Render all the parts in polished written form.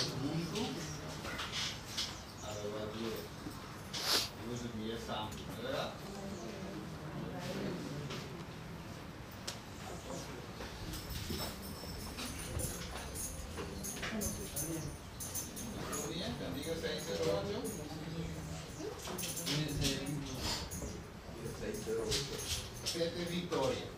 Huntu alabá Dios. Riba su dia santu, no bèrdat? Kantiga 608. Sete Victoria.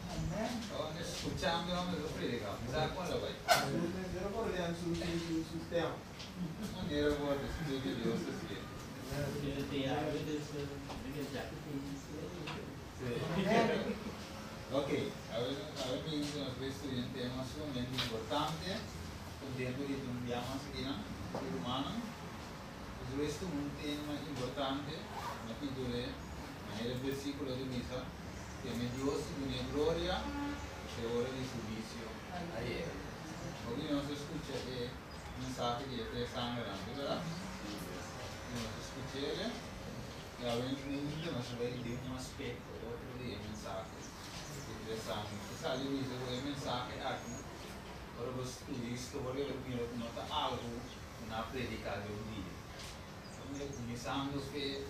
Tabata skuchando nos a prediká. Mi sa kon lo bai. Mester por su tema. Manera bo ta splika Dios ta siña. Ok, awe awe mi nos bai studia un tema sumamente importante. Contento di ta un bia mas akinan ku rumannan. Nos bai studia un tema importante, na titul'é manera e versikulo ta bisa, Teme Dios i dun'é gloria, pasobra e ora di su huisio a yega. Hopi di nos a skucha e mensahe di e tres angelnan, ta bèrdat? Di nos a skuch'el i awe ainda nos a bai den un aspekto otro di e mensahe di e tres angelnan. Ta sali bisa ku e mensahe aki, ora bo studia historia, bo ta mira ku no ta algu ku nan a prediká den un dia. Bo mira kuminsando fe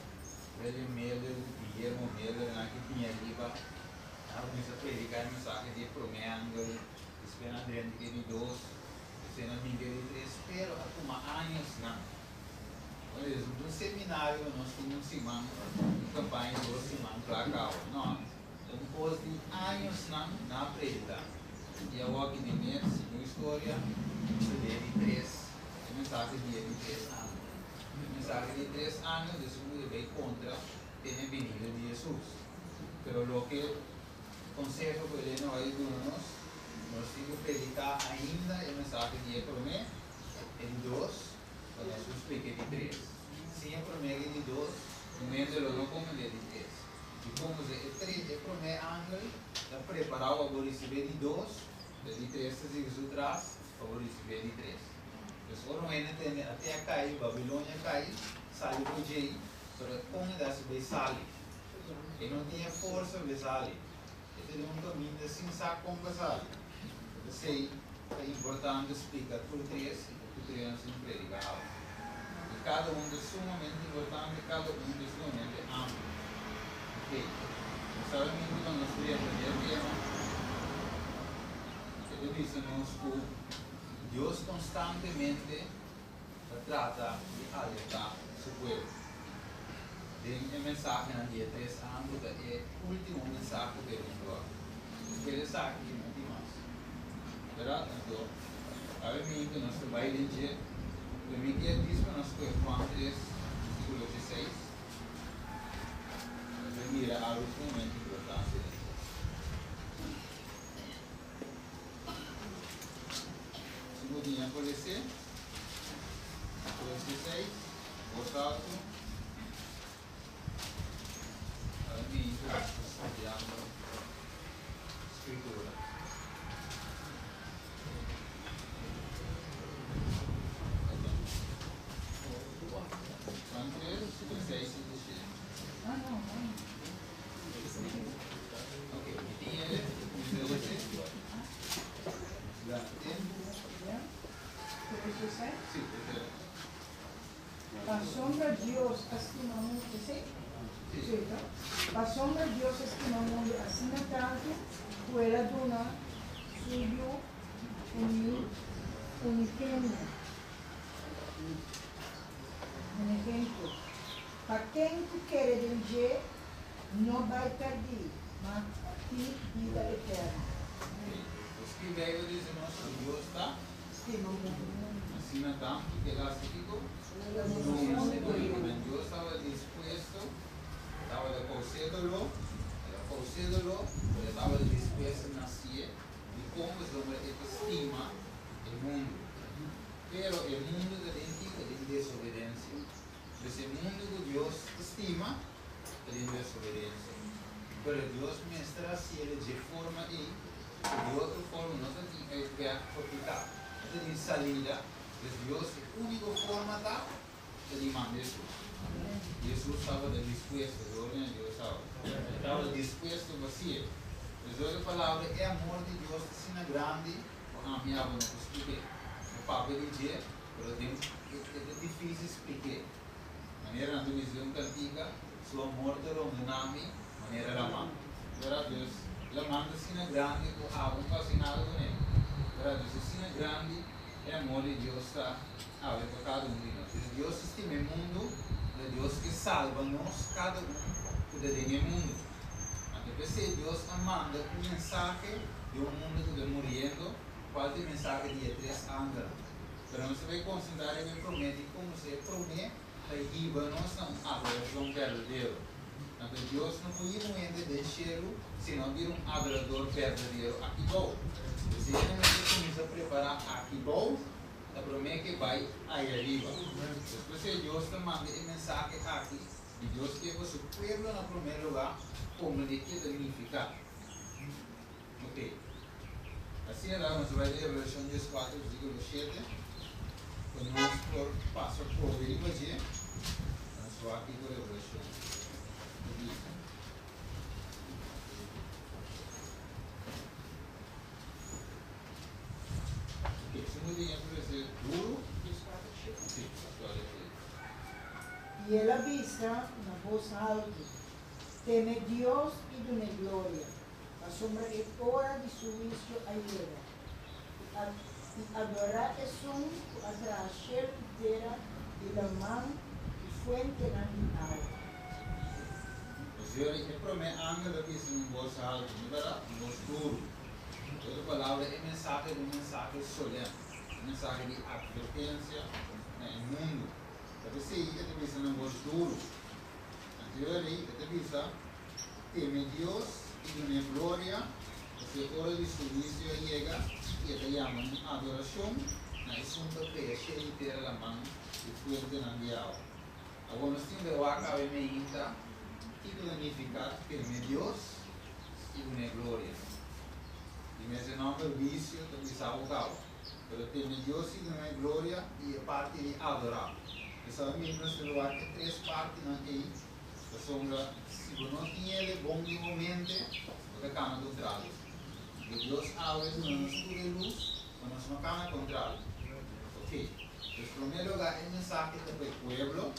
William Miller ku Guillermo Miller nan ki tin ariba, nan a kuminsá prediká e mensahe di e promé angel, despues nan drenta ke di dos, despues nan bin ke di tres, pero a tuma añosnan. Bueno, es un seminario ku nos tin un siman, un kampaña di dos siman kla kaba. No, ta un kos di añosnan nan a prediká. I awor aki di mes, segun historia, nos ta den e di tres, e mensahe di e di tres angel. E mensahe di tres angel di esun ku bai kontra tene binida di Hesus. Pero loke konseho ku Elena bai duna nos, nos tin ku prediká ainda e mensahe di e promé, e di dos, pa nos por splika e di tres. Sin e promé i e di dos, un hende lo no komprendé e di tres. Dikon? Pasobra e tres, e promé angel ta prepará pa bo risibí e di dos, e di tres ta sigui su tras pa bo risibí e di tres. Pues ora un hende tende ate a kai, Babilonia a kai, sali for djei, pero kon e ta hasi bai sali? E no tin e forsa pa e sali. E ta den un kaminda sin sa kon pa sali. P'esei ta importante splika tur tres i pa tur tres nos tin prediká awe. I kada un ta sumamente importante, kada un ta sumamente amplio. Ok, nos sabe mente ku nos drenta den e tema, e ta bisa nos ku. Dios konstantemente ta trata di alertá su pueblo. Den e mensahenan di e tres angel ta e último mensahe ku e mundu aki. Despues di esaki no tin mas. Bèrdat? Anto, awe minuto nos ta bai den dje. Pero mi kier djis pa nos kohe Juan tres, versíkulo dieseis. Nos bai mira algu sumamente importante den dje. Si bo tin ya por lese, Verse 6, bos alto. Ahora mismo estudiando Escritura. Juan 3, 6 y 7. Ok, mi tin e mi ta lesa. Tempu. Sí, esei. Pasobra Dios a stima mundu, esei? Sí. Sí, no? Pasobra Dios a stima mundu asina tantu ku el a duna su Yu unigénito, unigénito, pa ken ku kere den dje no bai pèrdí, ma tin bida eterno. Paske Beibel dice nos ku Dios ta Stima mundu. Asina tantu ku el hasi kiko? Duna su Yu. Men Dios tabata dispuesto, e tabata kous'é doló, el a kous'é doló, pero e tabata dispuesto na hasié. Dikon? Pasobra e ta stima e mundu. Pero e mundu ta den kiko? Den desobedensia. Pues e mundu ku Dios ta stima ta den desobedensia. Pero Dios mester hasiel dje forma ei, ku di otro forma no ta tin uitweg pa piká, no ta tin salida. Pues Dios e úniko forma ta, ta di manda Hesus. I Hesus tabata dispuesto, gloria na Dios awe, e tabata dispuesto pa hasiel. Pues otro palabra, e amor di Dios ta asina grandi ku ami abo no por splik'é. No papia di dje. Pero den e ta difícil splik'é. Manera nan ta bisa den un kantika, Su amor ta rondona mi manera laman. Bèrdat? Dus, laman ta asina grandi ku awa no ta hasi nada kuné. Bèrdat? Dus asina grandi e amor di Dios ta awe pa kada un di nos. Dus Dios ta stima e mundu, pero Dios ke salba nos kada un ku ta den e mundu. Anto P'esei Dios a manda un mensahe den un mundu ku ta muriendo, kual ta e mensahe di e tres angelnan. Pero nos ta bai konsentrá riba e promé dikon pasobra e promé ta hiba nos na un adorashon berdadero. Anto Dios no por hiba un hende den shelu si no bira un adorador berdadero aki bou. P'esei hende mester kuminsá prepará aki bou ta promé ke bai ayariba. Despues ei Dios ta manda e mensahe aki di Dios ke pa su pueblo na promé lugá komprendé ke ta nifiká. Ok. Asina ta nos bai den Revelashon dieskuater versíkulo shete ku nos por pasa kore riba dje. Nos wak kiko Revelashon ta bisa. Ok, si nos tin e por duru. Sí, pastor. I el a bisa na bos haltu, Teme Dios i dun'é gloria, pasobra e ora di su huisio a yega, i adorá Esun ku a traha shelu i tera i laman i fuentenan di awa. Señor, e promé angel a bisa na un bos haltu, no bèrdat? Un bos duru. Ku otro palabra, e mensahe ta un mensahe solèm, un mensahe di atvertensia na e mundu. Ta p'esei e ta bisa na bos duru. Anterior ei e ta bisa, Teme Dios i dun'é gloria, pasobra e ora di su huisio a yega i e ta yama un adorashon na esun ku a krea shelu i tera, laman i fuentenan di awa. Awor nos tin be wak awe meinta kiko ta nifiká teme Dios i dun'é gloria. Di mes e nòmber huisio ta bisa bo kaba. Pero teme Dios i dun'é gloria i e parti di adorá. Esaki mi nos ta wak e tres partinan ei, pasobra si bo no tin el e bon di bo mente, bo ta kana kontrali. Di Dios awe duna nos tur e lus pa nos no kana kontrali. Ok, pues promé lugá e mensahe ta pa e pueblo,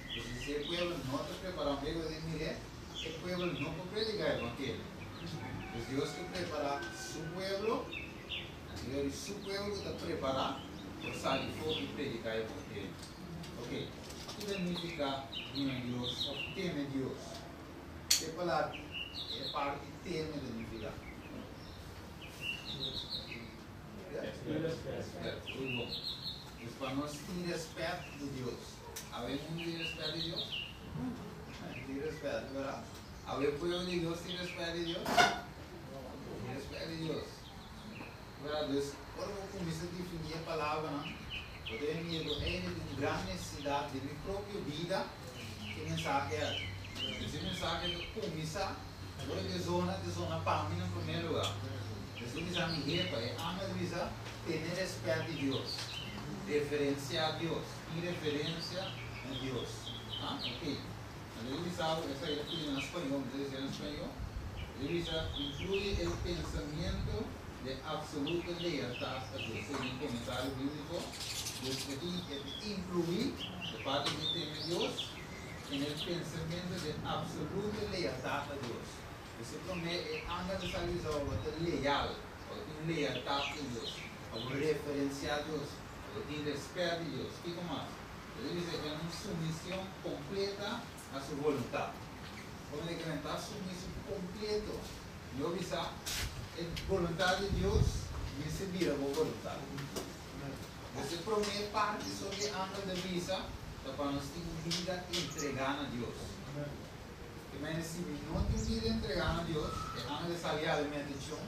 pasobra si e pueblo no ta prepará un bego di mir'é, e pueblo no por prediká e evangelio. Pues Dios ke prepará su pueblo. Anto di su pueblo ku ta prepará por sali for i prediká e evangelio. Ok, ki ta nifiká duna Dios òf teme Dios? E palabra, e parti teme ta nifiká? Rèspèt. Muy bon. Dus pa nos tin rèspèt di Dios. Awe mundu tin rèspèt di Dios? Tin rèspèt, bèrdat? Awe pueblo di Dios tin rèspèt di Dios? Tin rèspèt di Dios. Wèl, dus, ora bo kuminsá definí e palabranan, bo ta bira mira ku einde tin un gran nesesidat den mi propio bida e mensahe aki. Dus e mensahe ta kuminsá ora ku e zona ta zona pa mi na promé lugá. Dus e bisa mi hepa, e angel ta bisa, tene rèspèt di Dios, referensiá Dios, tin referensia na Dios. Ah, ok. Anto e bisa bo, esaki ta pidi na spañó, mi ta disi na spañó, e bisa, Incluye el pensamiento de absoluta lealtad a Dios. Esei den comentario bíblico, dus e tin, e ta inclui, de parti di teme Dios, en el pensamiento de absoluta lealtad a Dios. Dus e promé, e angel ta sa bisa bo, bo ta leal, bo tin lealtad ku Dios, pa bo referencia Dios, pa bo tin respet di Dios. Kiko mas? E ta bisa e un sumision completa na su voluntad. Como di kimen ta sumiso completo? Yo bisa e voluntad di Dios mester bira bo voluntad. Pues e prome parti so di angel ta bisa ta pa nos tin un bida entrega na Dios. Kimen si mi no tin un bida entrega na Dios, e angel ta sali hala mi atencion,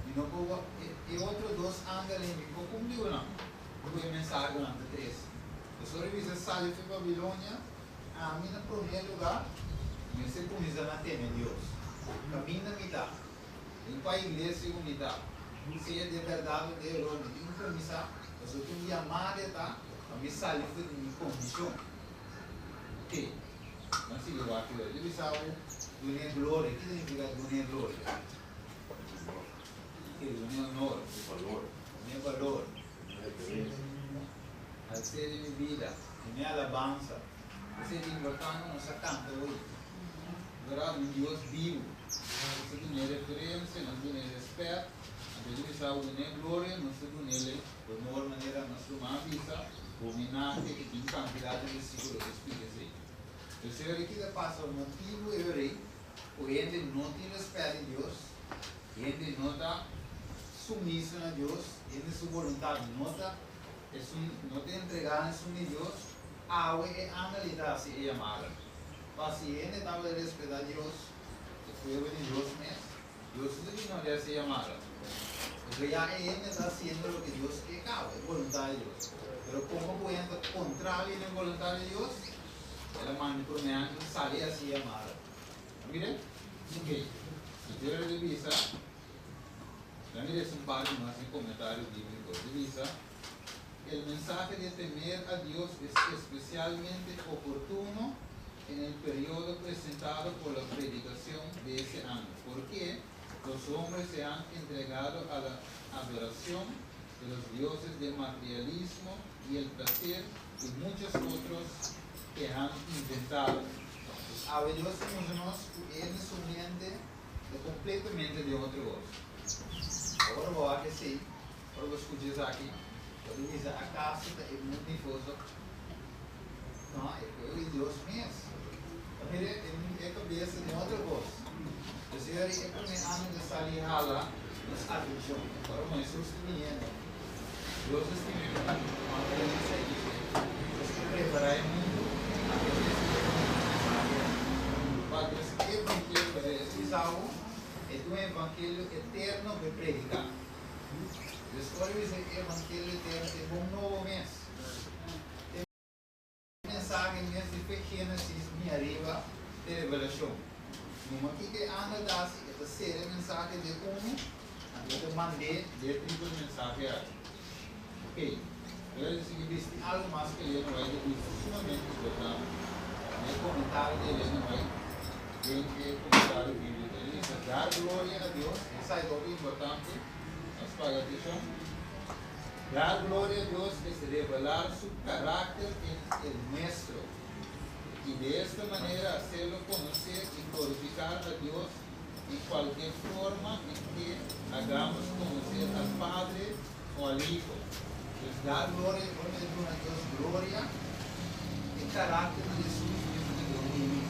mi no por e otro dos angel ei mi por cumpli cu nan. Ku e mensahe ku nan ta trese. Pasobra e bisa sali for Babilonia, ami na promé lugá mester kuminsá na teme Dios. Kaminda mi ta, den kua iglesia ku mi ta, sea den bèrdat òf den eror, mi tin ku kuminsá, pasobra tin un yamada ta pa mi sali for di mi kondishon. Ok, nan sigui wak ku e bisa bo, Dun'é gloria. Ki signifiká dun'é gloria? Ke dun'é honor. Dun'é balor. Al ser di mi bida, di mi alabansa. Esei ta importante nos a canta hoy. Verdad, un Dios bibu. Nos ta dun'é referencia, nos ta dun'é respet, anto di bisa dun'é gloria, nos ta dun'é honor manera nos ruman a bisa, homenahe i tin cantidad di versiculo ta splica esei. Tercero, ki ta pasa motibu e rey? Ku hende no tin rèspèt di Dios, hende no ta sumiso na Dios, hende su boluntat no ta esun no ta entregá na esun di Dios, awe e angel ei ta hasi e yamada. Pa si hende tabata respetá Dios, e pueblo di Dios mes, Dios no ta bini hasi e yamada. Pasobra ya e hende ta hasiendo loke Dios ke kaba, e boluntat di Dios. Pero komo ku hende ta kontrario na e boluntat di Dios, el a manda e promé angel sali hasi e yamada. Mire, ok. Anto el bisa, Laat mi lesa un par di mas den comentario bíblico. E bisa, El mensahe de temer a Dios es especialmente oportuno en el periodo presentado por la predicación de ese ángel, porque los hombres se han entregado a la adoración de los dioses del materialismo y el placer y muchos otros que han inventado. Pues awe Dios ta mustra nos cu e su mente ta completamente den otro cos. Awor bo wak esey, ora bo scucha esaki, bo ta bisa acaso ta e mundo nifoso? No, e pueblo di Dios mes. Ta mira e cabeza den otro cos. Pues e prome aña ta sali hala nos atencion. Ora Moises ta biniendo, Dios a stima e mundo, aunke el a sigui dje, Dios a prepara e mundu, anto el a sigi e mundu mensahe aki. Pa Dios evangelio, pasobra es bisa bo, e ta un evangelio eterno pa e predica. Dios ora bisa e evangelio eterno ta e bon nobo mes. E mensahe mes di fe Génesis mi ariba te Revelashon. Numa kiko e angel ta hasi, e ta sera e mensahe den unu, anto e ta mand'é den e tipo di mensahe aki. Ok, pero e ta sigui bisti algu mas ku Elena White a bisa sumamente importante. Den e komentario di Elena White, den e komentario bíbliko, el a bisa, Dar gloria a Dios, esaki ta hopi importante, nos paga atenshon. Dar gloria a Dios es revelar su carácter en el nuestro y de esta manera hacerlo conocer y glorificar a Dios en cualquier forma en que hagamos conocer al Padre o al Hijo. Pues dar gloria, ora mi ta duna Dios gloria, e carácter di Jesus mes ta keda uni mi.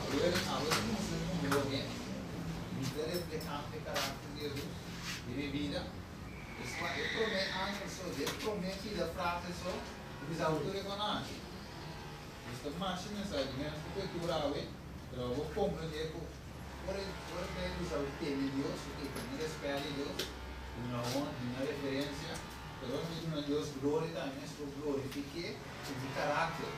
Awor, awor ta mustra ku mi lo mes, mi ta reflehando e carácter di Jesus den mi bida. Esnan e promé angel so, di e promé pida frase so, e bisa awe tur e konashi. Nos ta masha mensahe di menos ku kultura awe, pero abo komprendé ku ora ora ku e bisa awe teme Dios, oke, tene rèspèt di Dios, duna honra, duna referensia, pero ora mi duna Dios gloria tambe mes por glorifik'é ku mi karakter.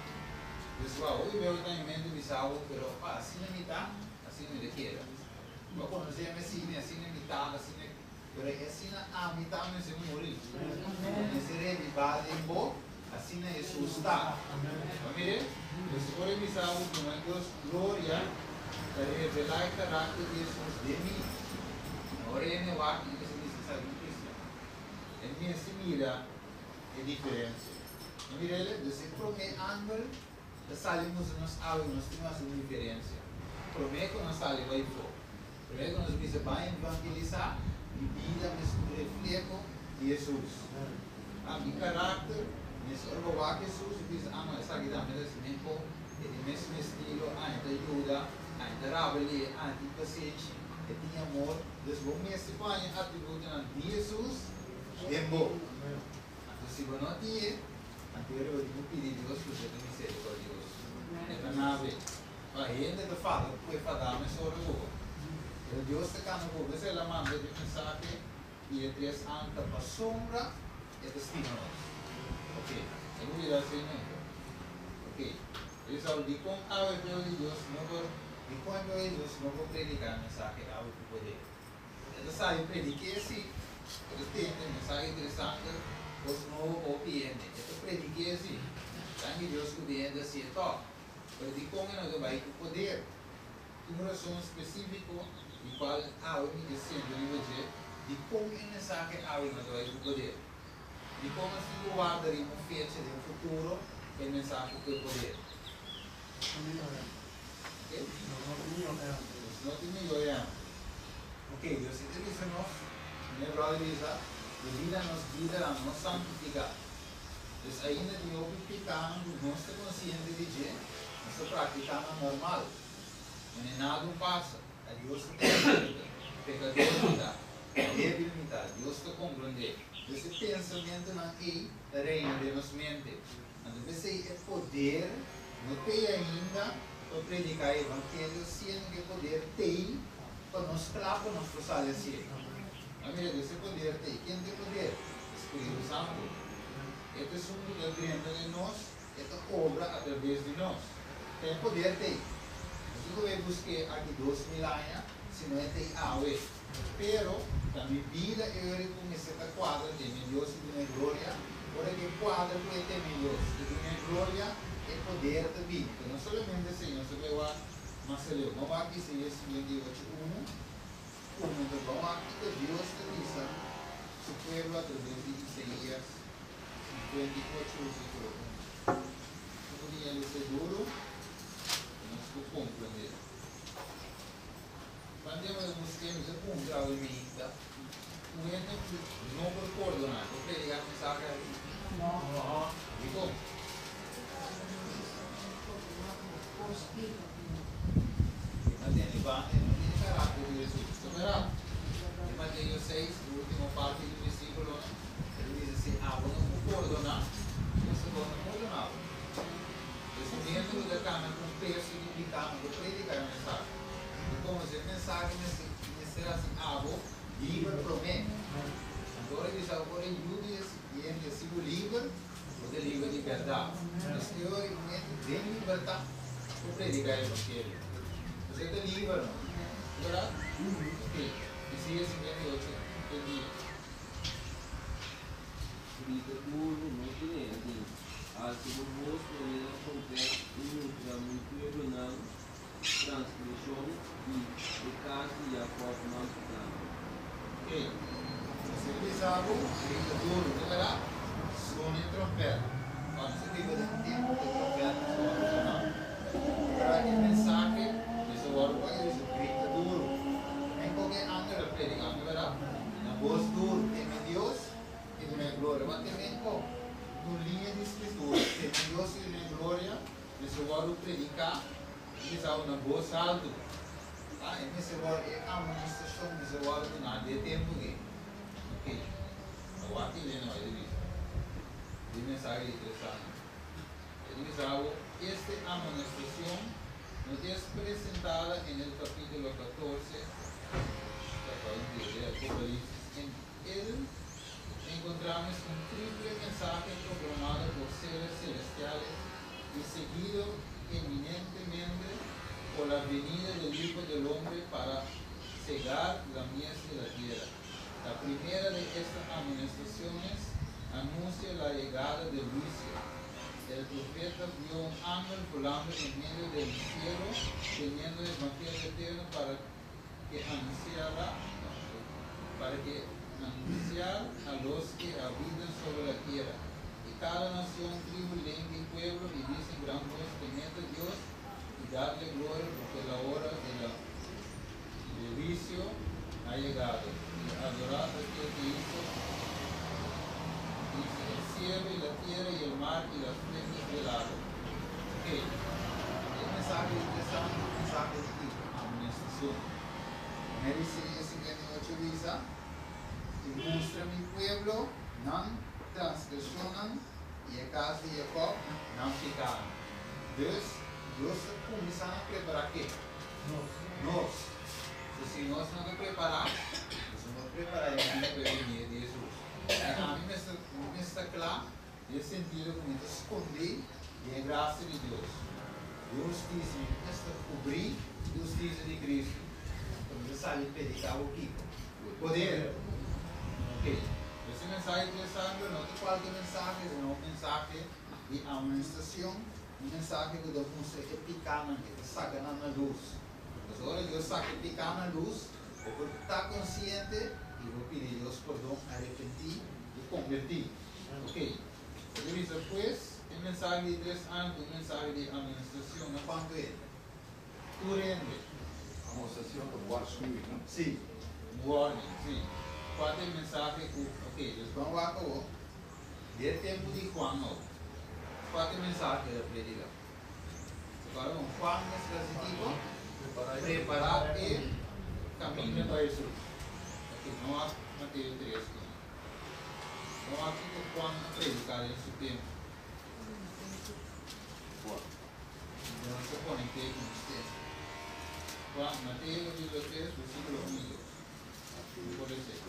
Pues wou, hopi beu ta mi mente bisa awo, pero pa asina mi ta, asina mi ta keda. Bo a konosé mi asina, asina mi ta, asina. Pero e asina ami ta mester muri, mester revivá den bo, asina Hesus ta. Bo mire? Pues ora e bisa bo duna Dios gloria, ta revelá e karakter di Hesus den mi. Ora hende wak e mester bisa esaki un kristian. E mester mira e diferensia. Bo mira el? Dus e promé angel ta sali mustra nos awe ku nos tin hasi un diferensia. Promé ku nos sali bai for. Primero nos bisa bai evangelisá, mi bida mester un refleho di Hesus. Ah, mi karakter mester ora bo wak Hesus bo bisa, ah no, esaki tambe ta hasi mihó, e tin mesmu estilo, ah e ta yuda, ah e ta rabel'é, ah e tin pasenshi, e tin amor. Dus bo mester paña atributonan di Hesus den bo. Anto si bo no tin e, anto ora bo tin ku pidi Dios ku ta miserikordioso. E ta nabe. Pa hende ta fada ku e fadá mesora ku bo. Pero Dios ta kambia ku bo. Esei el a manda e mensahe di e tres anta pasobra e ta stima nos. Ok, e no bira así nunka. Ok, Esau, dikon awe pueblo di Dios no por, dikon e pueblo di Dios no por prediká e mensahe awe ku poder? E ta sabi predik'é sí, e ta tende mensahe interesante, kos nobo pa hopi hende. E ta predik'é sí. Danki Dios ku tin hende hasié tòg. Pero dikon e no ta bai ku poder? Tin un rason spesífiko di kual awe mi ke siente riba dje, dikon e mensahe awe no ta bai ku poder? Dikon nos tin ku warda riba un fecha den futuro pa e mensahe ku e poder? Ok? Nos no tin mihó ehèmpel. Ok, Dios ta bisa nos, mi bròder bisa, debí na nos bidanan no santifiká. Pues ainda tin hopi pikánan ku nos ta konsiente di dje, nos ta praktiká nan normal. Manera nada no pasa. Ta Dios ta tene kuenta. Pekador mi ta, débil mi ta, Dios ta komprondé. Dus e pensamentunan ei ta reina den nos mente. Anto p'esei e poder no t'ei ainda pa prediká e evangelio, siendo ku e poder t'ei pa nos kla pa nos por sali hasié. A mira, dus e poder t'ei. Ken ta e poder? E Spiritu Santu. E ta esun ku ta drenta den nos, e ta obra atraves di nos. Ta e poder t'ei. No tin ku bai busk'é aki 2000 aña, sino e t'ei awe. Pero, ta mi bida e ora ku mester ta kuadra teme Dios i dun'é gloria. Ora ku e kuadra ku e teme Dios i dun'é gloria, e poder ta bini. Pero no solamente esei, nos ta bai wak mas aleu. Ban wak Isaías 58, unu, Como ta ban wak kiko Dios ta bisa su pueblo atraves di Isaías 58, versíkulo 1. Un poquito a lesa duro, pa nos por komprendé. Cuando mi a busqué, mi ta puntra awe meinta, un hende cu no por pordona, por predica e mensahe aki? No. Dicon? E mantene ban, e no tin e carácter di Jesus. Ta verdad? Den Mateo 6, e ultimo parti di versículonan, e ta bisa, Si abo no por pordona, Dios ta no pordona bo. Pues un hende cu ta cana cu un peso di pica no por predica e mensahe. Y como si e mensahe mester mester haci abo liber prome. Anto ora bisa abo ora yu di e hende haci bo liber, bo ta liber di berdad. Pues e ora un hende den libertad por predica e evangelio. Pues e ta liber no. Verdad? Ok. Isaías 58, e dia. Grita duru, no tene di alsa bo bos manera trompèt i mustra mi pueblo nan transgreshon i e kas di Jakòb nan pikánan. Ok, mester bisa bo, grita duru, no berdad? Sona e trompèt. Ora nos ta biba den un tempu ku e trompèt ta wòrdu soná. Ora e mensahe mester wòrdu bai, e bisa, grita duru. Men koke angel a prediká, no berdad? Na bos duru, teme Dios i dun'é gloria. Wak teme ko? Un liña di Skritura, teme Dios i dun'é gloria, mester wòrdu prediká i bisau na bos haltu. Ta, e mester wòrdu, e amonestashon mester wòrdu duná di e tempu ei. Ok. Awor aki Elena White a bisa, di mensahe di tres aña. E ta bisa bo, Este amonestashon no es presentada en el capítulo 14, de Apocalipsis, en el encontramos un triple mensaje proclamado por seres celestiales y seguido eminentemente por la venida del Hijo del Hombre para segar la mies de la tierra. La primera de estas amonestaciones anuncia la llegada del juicio. El profeta vio un ángel volando en medio del cielo, teniendo el evangelio eterno para que anunciara, para que anunciar a los que habitan sobre la tierra. Y cada nación, tribu, lengua y pueblo, y dice en gran voz, temed a Dios y dadle gloria, porque la hora de la, del juicio ha llegado. Y adorad a aquel que hizo, dice, el cielo y la tierra y el mar y las fuentes del agua. Ok, e mensahe di tres aña ta un mensahe di kiko? Amonestacion. Promé di Isaías 58 bisa, I mustra mi pueblo nan transgresionnan i e cas di Jacob nan picanan. Dus, Dios ta cuminsa na prepara ke? Nos. Nos. So si nos no ta prepara, nos no por prepara e mundo pa e binida di Jesus. I ami mester, mi mester ta cla den e sentido cu mi ta scondi den e gracia di Dios. E husticia, mi mester cubri e husticia di Cristo. Pa mi ta sali predica bo kico? Poder. Ok. Pues e mensahe di tres angel no ta cualke mensahe, sino un mensahe di amonestacion, un mensahe cu ta mustra e picanan, e ta saca nan na luz. Pasobra ora Dios saca e pica na luz, bo por ta conciente y bo pidi Dios pordon, arepenti y converti. Ok. Bo ta bisa pues, e mensahe di tres aña ta un mensahe di amonestacion na cuanto hende? Tur hende. Amonestacion ta waarschuwing, no? Si, un warning, si. Cua ta e mensahe cu, ok, dus ban wak awo, den e tempo di Juan awo, cua ta e mensahe cu el a predica? Recorda bon, Juan mester hasi kiko? Prepará e kaminda pa Hesus. Ok, no wak Mateo 3 ku. No wak kiko Juan a prediká den su tempu. Nos ta konekt'é ku nos tempu. Juan, Mateo kapítulo 3, versíkulo 1 i 2. Bo por lesa ei.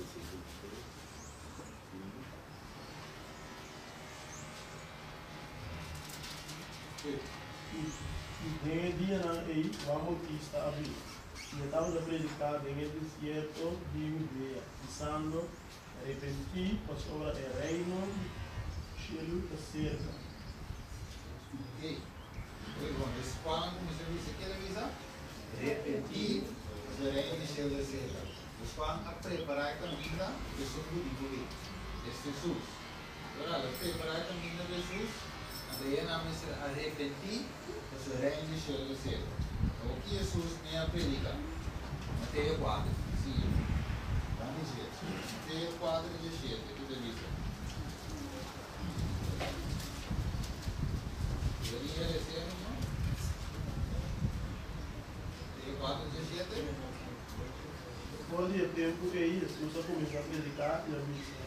I den e dianan ei Juan Bautista a bini, i e tabata prediká den e desierto di Hudea, bisando, Repentí, pasobra e reino di shelu ta serka. Repentí, pasobra e reino di shelu ta serka. Juan a prepará e kaminda pa esun ku di muri, es Hesus. Ora el a prepará e kaminda pa Hesus, anto e nan mester a repentí pasobra e Reino di shelu ta serka. Awor ki Hesus mi a prediká? Mateo kuater, sigui. Ban di dje. Mateo kuater dieshete, ki ta bisa? Deberia lesa mismo? Mateo kuater dieshete. For di e tempu ei Hesus a kuminsá prediká i a bisa,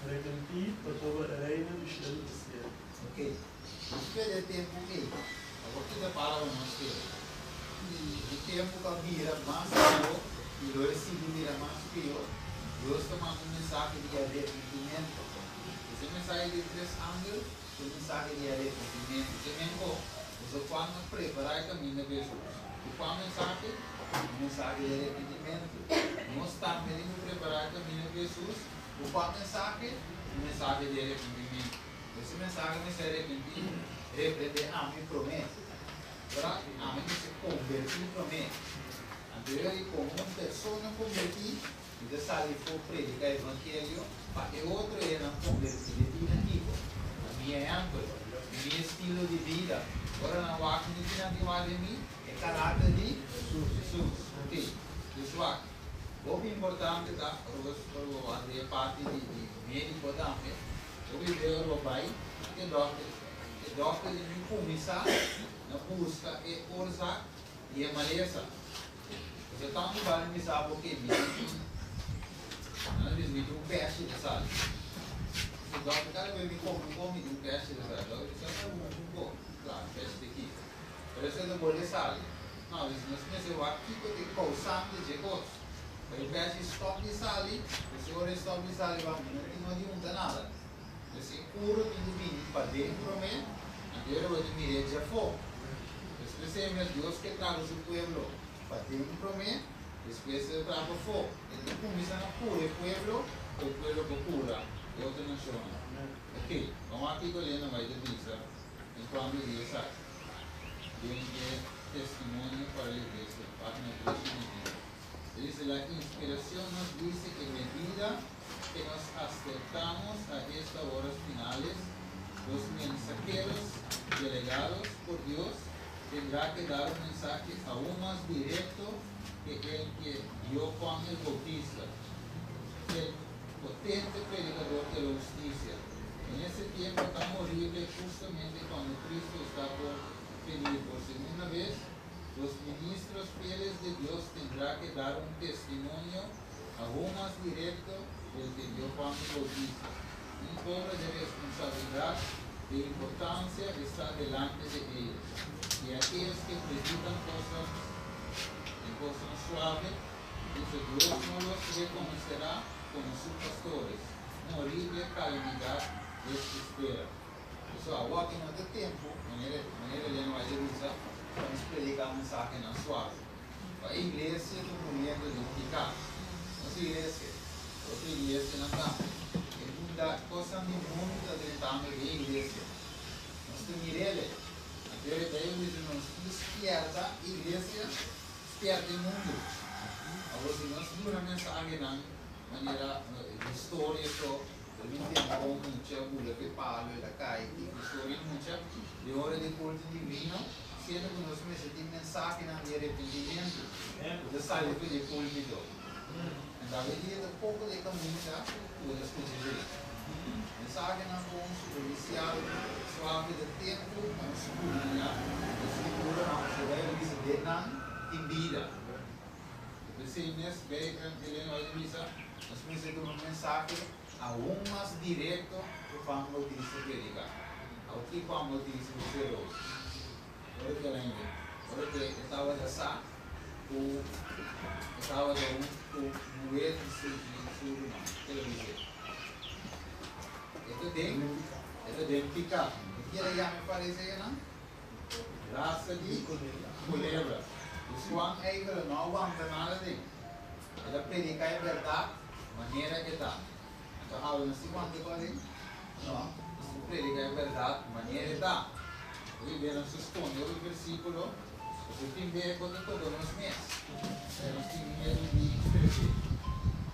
Repentí, pasobra e Reino di shelu ta serka. Ok, despues di e tempu ei, awor ki ta para pa nos kere? E tempu ku a bira mas pió i lo e sigui bira mas pió, Dios ta manda un mensahe di arepentimentu. Esei mensahe di e tres angel ta un mensahe di arepentimentu. Ke men bo? Pasobra Juan a prepará e kaminda pa Hesus. Ku kua mensahe? Un mensahe di arepentimentu. Nos tambe tin ku prepará e kaminda pa Hesus. Ku kua mensahe? Un mensahe di arepentimentu. Ese mensahe mester arepentí, reprendé ami promé. Ora ami mester kombertí promé. Anto yo di komo un persona kombertí, mi ta sali for prediká evangelio pa e otro hendenan kombertí. E bira kiko? Na mi ehèmpel, mi estilo di bida. Ora nan wak mi, ki nan tin wak den mi? E karakter di Hesus. Ok, dus wak. Hopi importante ta ora bo ora bo wak den e parti di di médiko tambe, hopi bes ora bo bai te dòkter, e dòkter tin ku kuminsá na buska e oorzaak di e malesa. Pasobra tantu bali bisa bo ke mi tin un, nan a bisa mi tin un pèshi ta sali. E dòkter kada bes mi kome un kos mi tin un pèshi ta sali. Dòkter bisa, no bo un kos, klaro pèshi ta kita. Pero esei ta bolbe sali. No, dus nos mester wak kiko ta e kousante dje kos. Pa e pèshi stòp di sali, pasobra ora e stòp di sali wak mi no tin no di hunta nada. Dus e kuro tin ku bini paden promé, anto e ora bo tin mir'é djafó. Dus p'esei mes Dios ke traha su pueblo paden promé, despues e ta traha pafó. E ta kuminsá na kura e pueblo, pa e pueblo por kura e otro nashonnan. Oke, ban wak kiko Elena White ta bisa en kuanto di esaki. Den e Testimonio para la Iglesia, página 321. E dice, La inspiración nos dice que medida que nos acercamos a estas horas finales, los mensajeros delegados por Dios tendrá que dar un mensaje aún más directo que el que dio Juan el Bautista, el potente predicador de la justicia. En ese tiempo tan horrible, justamente cuando Cristo está por venir por segunda vez, los ministros fieles de Dios tendrán que dar un testimonio aún más directo del que dio Juan el Bautista. Un cobro de responsabilidad de importancia está delante de ellos. Y aquellos que predican cosas en cosas suaves, dice Dios no los reconocerá como sus pastores. Una horrible calamidad les espera. Eso awor aki no ta tempu, manera manera Elena White a bisa, pa nos prediká mensahenan suave. Pa e iglesia ta muriendo den piká. Nos iglesia, otro iglesianan tambe. E bunda kosnan di mundu ta drentando den e iglesia. Nos ta mir'el. Anto e Bijbel bisa nos tin ku spierta e iglesia, spierta e mundu. Awor si nos duna mensahenan manera historia so, Bo bin tende kon mucha bula ku e palu el a kai i ku storia mucha di ora di kulto divino, siendo ku nos mester tin mensahenan di arepentimentu ku ta sali for di e pulpito. Anto awe dia ta poko di e kaminda ku bo ta skucha dje. Mensahenan bon, superfisial, suave ta tempu pa nos skudriñá e Skrituranan, pasobra Beibel bisa den nan. Tin bida. P'esei mes, Bijbel, Elena White a bisa, nos mester duna un mensahe aun mas direkto ku Juan Bautista prediká. Awor ki Juan Bautista ku seroso? Ora ku el a ora ku e tabata sa ku e tabata un ku muher di su di su ruman, ke el a bis'é? E ta den e ta den piká. E kier a yama e fariseonan? Rasa di culebra. Dus Juan eigenlijk no a wanta nada den. El a predica e berdad manera e ta. Anto awe nos tin wanta igual den? No. Nos tin predica e berdad manera e ta. Hopi bia nos ta sconde hopi versiculo pasobra tin bia e por ta toca nos mes. Pero nos tin miedo di scribi.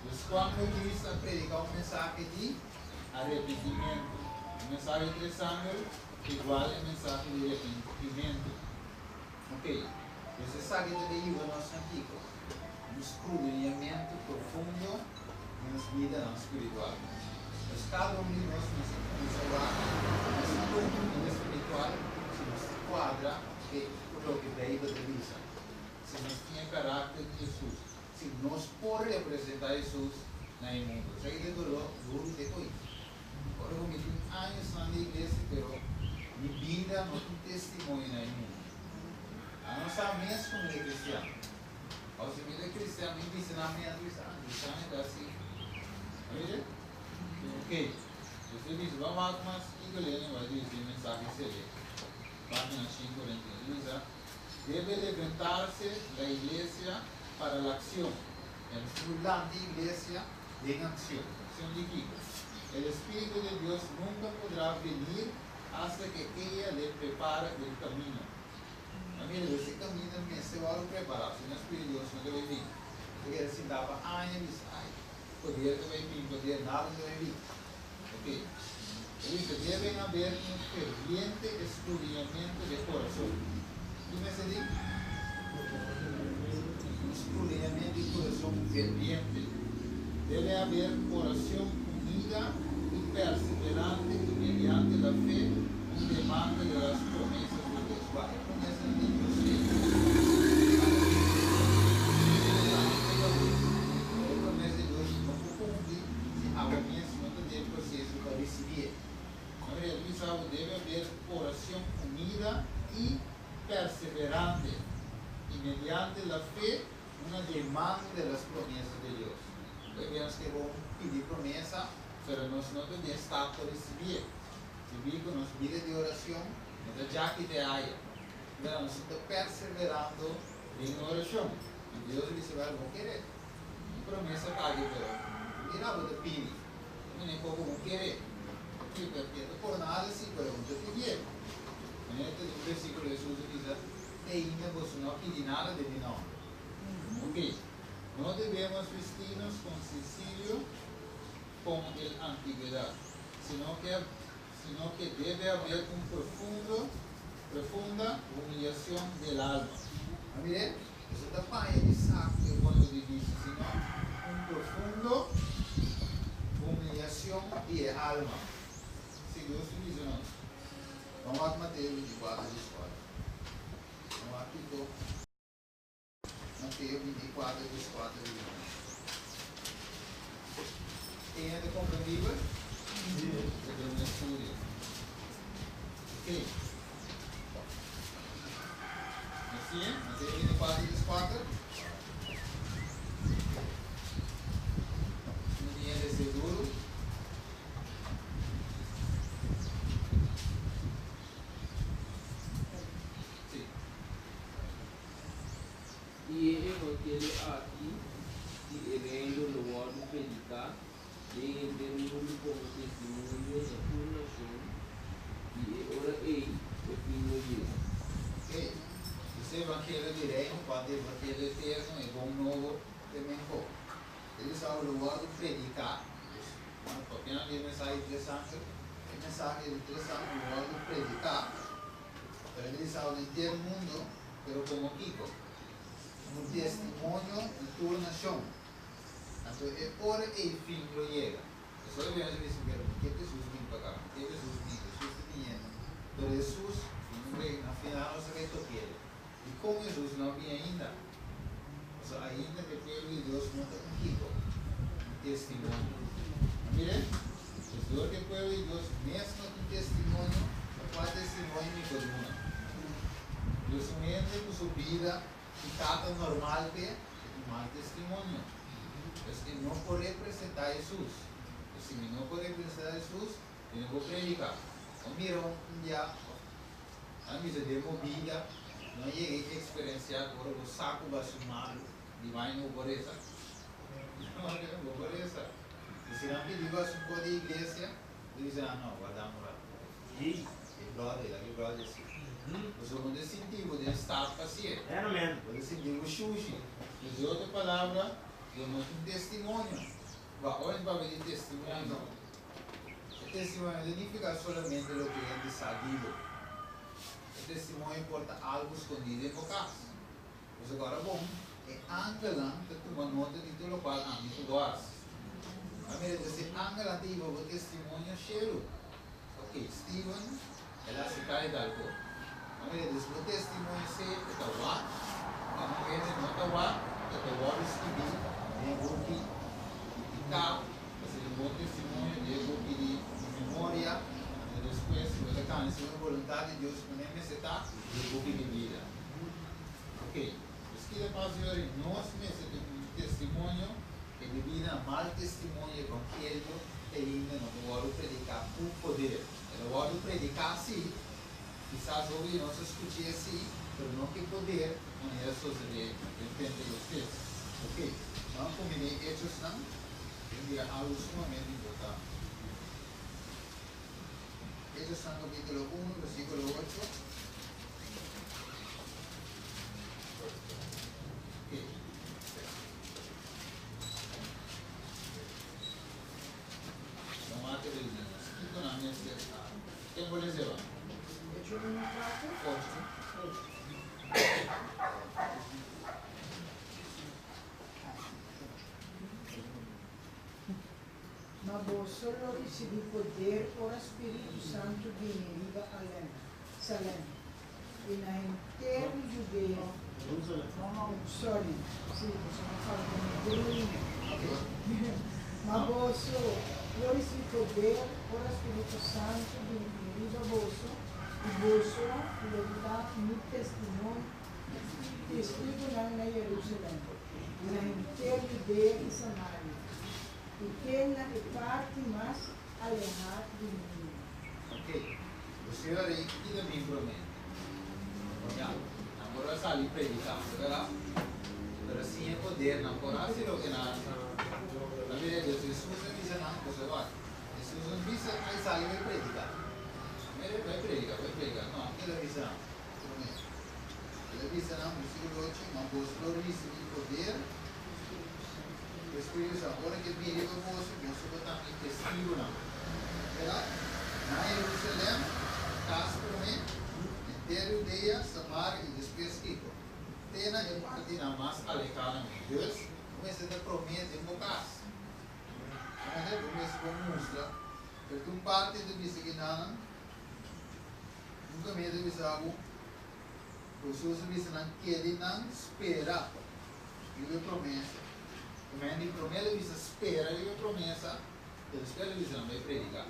Dus Juan Bautista a predica un mensahe di arrepentimento. Un mensahe interesante. Igual e mensahe di repentimentu. Ok, pues esaki ta bin yuda nos na kiko? Un skrudiniamentu profundo di nos bidanan spiritual. Pues kada un di nos mester kuminsá wak nos propio bida spiritual si nos ta kuadra ku loke Beibel ta bisa, si nos tin e karakter di Hesus, si nos por representá Hesus na e mundu. Esaki ta doló duru te koe. Ora ku mi tin añosnan di iglesia pero mi bida no tin testimonio na e mundu. Nan no sa mes ku mi ta kristian. Òf si mi ta kristian mi bisa nan mi anto bisa, ah kristian e ta asi. A mira? Ok. Pues e bisa, ban wak mas kiko Lene bai disi den mensahe sele, página 141. E bisa, Debe levantarse la iglesia para la accion. E nos tin ku lanta e iglesia den accion. Accion di kiko? El Espíritu de Dios nunca podrá venir hasta que ella le prepara el camino. Ma mira, e camino mester wòrdu prepará, si no Spiritu di Dios no ta bai bin. Bo ta keda sintá pa aña i bisa, Ai, poder ta bai bin, poder nada no ta bai bin. Ok. E bisa, Deben haber un ferviente escudriñamiento de corazón. Ki mester di? Un escudriñamiento di corazón ferviente. Debe haber oracion unida y perseverante y mediante la fe un demanda de las promesas de Dios. Wak e promesanan di Dios ei. Pero e promesa di Dios no por cumpli si abo mes no ta den proceso pa ricibié. Maria ta bisa bo debe haber oracion unida y perseverante y mediante la fe una demanda de las promesas de Dios. Hoy bia nos ke bon pidi promesa, pero nos no ta den estado pa ricibié. Debí cu nos bida di oracion no ta djaki te aya, pero nos ta perseverando den oracion. Y Dios a bisa, Wel, bo kere mi promesa ta aki, pero mira bo ta pidi. Ta mene poco bo kere. Ki perke ta por nada si, pero bo ta pidié. Manera ta den un versiculo Jesús a bisa, Te ainda boso no a pidi nada den mi nomber. Ok, no debemos vestirnos con sencillo como el antigüedad, sino que, sino que debe haber un profundo, profunda humillación del alma. A mir'é? Boso ta paña di saku e punto di bista, sino un profundo humillación di e alma. Si Dios ta bisa nos. Ban wak Mateo 24, 14. Ban wak kiko Mateo 24, 14 bisa nos. Tin hende komprendibel? Sí. Ta duna un estudio. Ok. Nos siña Mateo 24, 14. No tin hende seguro. Sí. I e evangelio aki di e Reino lo wòrdu prediká den henter mundu komo testimonio na tur nashon, i e ora ei e fin lo yega. Ok. Esei evangelio di Reino, kuantu evangelio eterno, e bon nobo, te mehó. E bisa lo wòrdu prediká, dus bueno, papiando di e mensahe di tres angel, e mensahe di tres angel lo wòrdu prediká, pero e bisa den henter mundo, pero komo kiko? Un testimonio na tur nashon. Anto e ora ei fin lo yega. Pasobra e bini a bisa, pero ke Hesus bin pa ka? Ke Hesus bin? Hesus ta biniendo. Pero Hesus, na final nos ta kai tokiel. Dikon Hesus no a bini ainda? Pasobra ainda e pueblo di Dios no ta un kiko? Un testimonio. A mira? Pues dor ku e pueblo di Dios mes no tin testimonio, ta kua testimonio mi por duna? Dios un hende ku su bida piká ta normal p'e, e tin mal testimonio. Pues e no por representá Hesus. Pues si mi no por representá Hesus, mi no por prediká. O mira un dia òf a bisa den bo bida no a yega e eksperensiá ku ora bo sa ku bo a hasi malu, di vaina bo por resa. Bo por resa. I si nan pidi bo hasi un kos di iglesia, bo bisa nan, no, warda un rato. E bròder, laga e bròder hasi. Pasobra bo ta sinti bo den stat pa hasié. Bo ta sinti bo shushi. Dus di otro palabra, bo no tin testimonio. Ba ora nos papia di testimonio, e testimonio no ta nifiká solamente loke hende sa di bo. E testimonio por ta algu skondí den bo kas. Pasobra ora bon, e angelnan ta tuma nota di tur lokual ami ku bo hasi. A mira, dus e angelnan ta hiba bo testimonio shelu. Ok, Steven, el a hasi tal i tal kos. A mira, dus bo testimonio sea ku ta wak, òf un hende no ta wak, e ta wòrdu skibí den e buki di piká, pasobra e bon testimonio den e buki di memoria, anto despues si bo ta kambia segun e boluntat di Dios ku ne mester ta, den e buki di bida. Ok, pues kila pas yori nos mester tin un testimonio e bibí na mal testimonio evangelio te ainda no ta wòrdu prediká ku poder. El a wòrdu prediká sí, kisas hopi di nos a skuch'é sí, pero no ku e poder manera a sosodé den Pentecostés. Ok, nan kumbiné Hechosnan den bira algu sumamente importante. Hechosnan kapítulo unu, versíkulo ocho. Ma boso lo risibí poder ora Spiritu Santu bini riba Alem. Salem, i na henter di Judea, sorry, si, boso a falta mi drumi. Ma boso lo risibí poder ora Spiritu Santu bini riba boso, i boso lo ta mi testimonio, testigunan na Jerusalem, i na henter Judea i Samaria, i te na e parti mas alehá di mundu. Ok, bo señora rei ki ta bin promé? Ya, nan por a sali prediká, verdad? Pero sin e poder nan por hasi loke nan hasi. Ta mira Dios, Hesus a bisa nan, bo sa wak, Hesus no bisa ai sali bai prediká. Mira, bai prediká, bai prediká. No, el a bisa nan promé. El a bisa nan, versíkulo ocho, ma boso lo risibí poder, E Spiritu Santu, ora ke bini riba boso, boso lo ta mi testigunan. Verdad? Na Jerusalem, kas promé, henter Judea, Samaria i despues kiko? Te na e partinan mas alehá na mi. Dus, bo mester ta promé den bo kas. Comprende? Bo mester por mustra. Pero tin un parti ta bisa kinanan, nunka mi a ta bisa bo, Hesus a bisa nan, Kede nan spera. Riba e promesa. Ku men di promé lo bisa spera riba e promesa, i despues lo bisa nan bai prediká.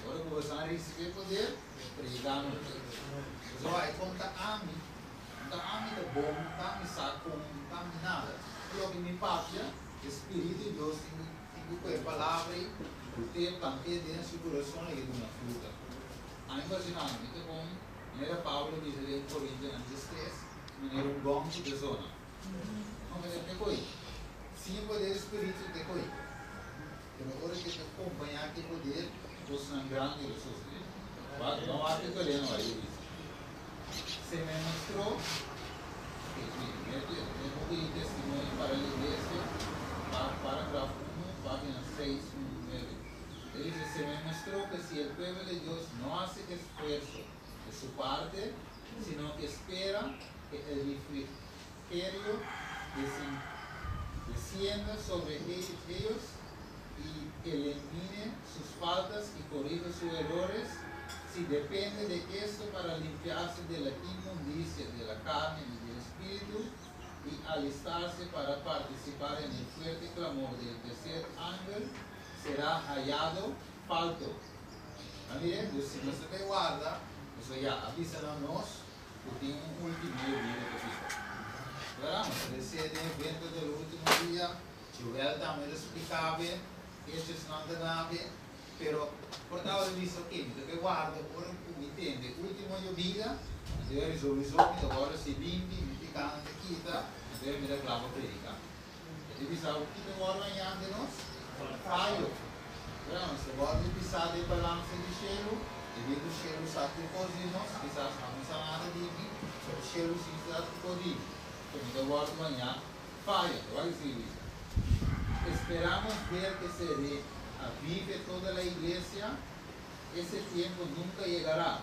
Ora ku boso a risibí e poder, prediká no. Pasobra e kon ta ami, no ta ami ta bon, no ta ami sa kon, no ta ami nada. Tur loke mi papia, e Spiritu di Dios tin ku tin ku kohe palabra ei, bot'é, plant'é den su kurason i e duna fruta. Ami por hasi nada, mi ta kon manera Pablo bisa den Korintionan diestres, manera un gòn ku ta zona. No mester te koe. Sin e poder spiritu te koe. Pero ora ke ta kompañá ku e poder, kosnan grandi lo sosodé. Wak, no wak e toleno ahí bisa. Se me mostró, ok, mire, mira tu e buki di Testimonio para la Iglesia, paragrafo uno, página seis, uno, nuebe. E dice, Se me mostró que si el pueblo de Dios no hace esfuerzo de su parte, sino que spera que el refrigerio descienda sobre ellos y elimine sus faltas y corrija sus errores, si depende de esto para limpiarse de la inmundicia de la carne y del espíritu, y alistarse para participar en el fuerte clamor del tercer ángel será hallado falto. Mira, dus si nos ta warda, dus ya a bisa na nos ku tin un último yobida ku bisa. Claro, rese den evento del último dia, Joel tambe ta splika be, Hechosnan ta nabe, pero por tabata bisa ok, mi ta bai warda ora ku mi tende último yobida, anto e resolvisó mi ta wòrdu si limpi, mi pikanan ta kita, anto mi ta kla pa prediká. E ta bisa bo kita wòrdu hañá den nos fayo. Pero nos ta wòrdu pisá den balansa di shelu, debí ku shelu sa tur kos di nos, kisas abo no sa nada di mi, pero shelu sí sa tur kos di mi. Ku mi ta wòrdu hañá fayo. Ta wak esei bisa. Esperamos ver que se reavive toda la iglesia, ese tiempo nunca llegará.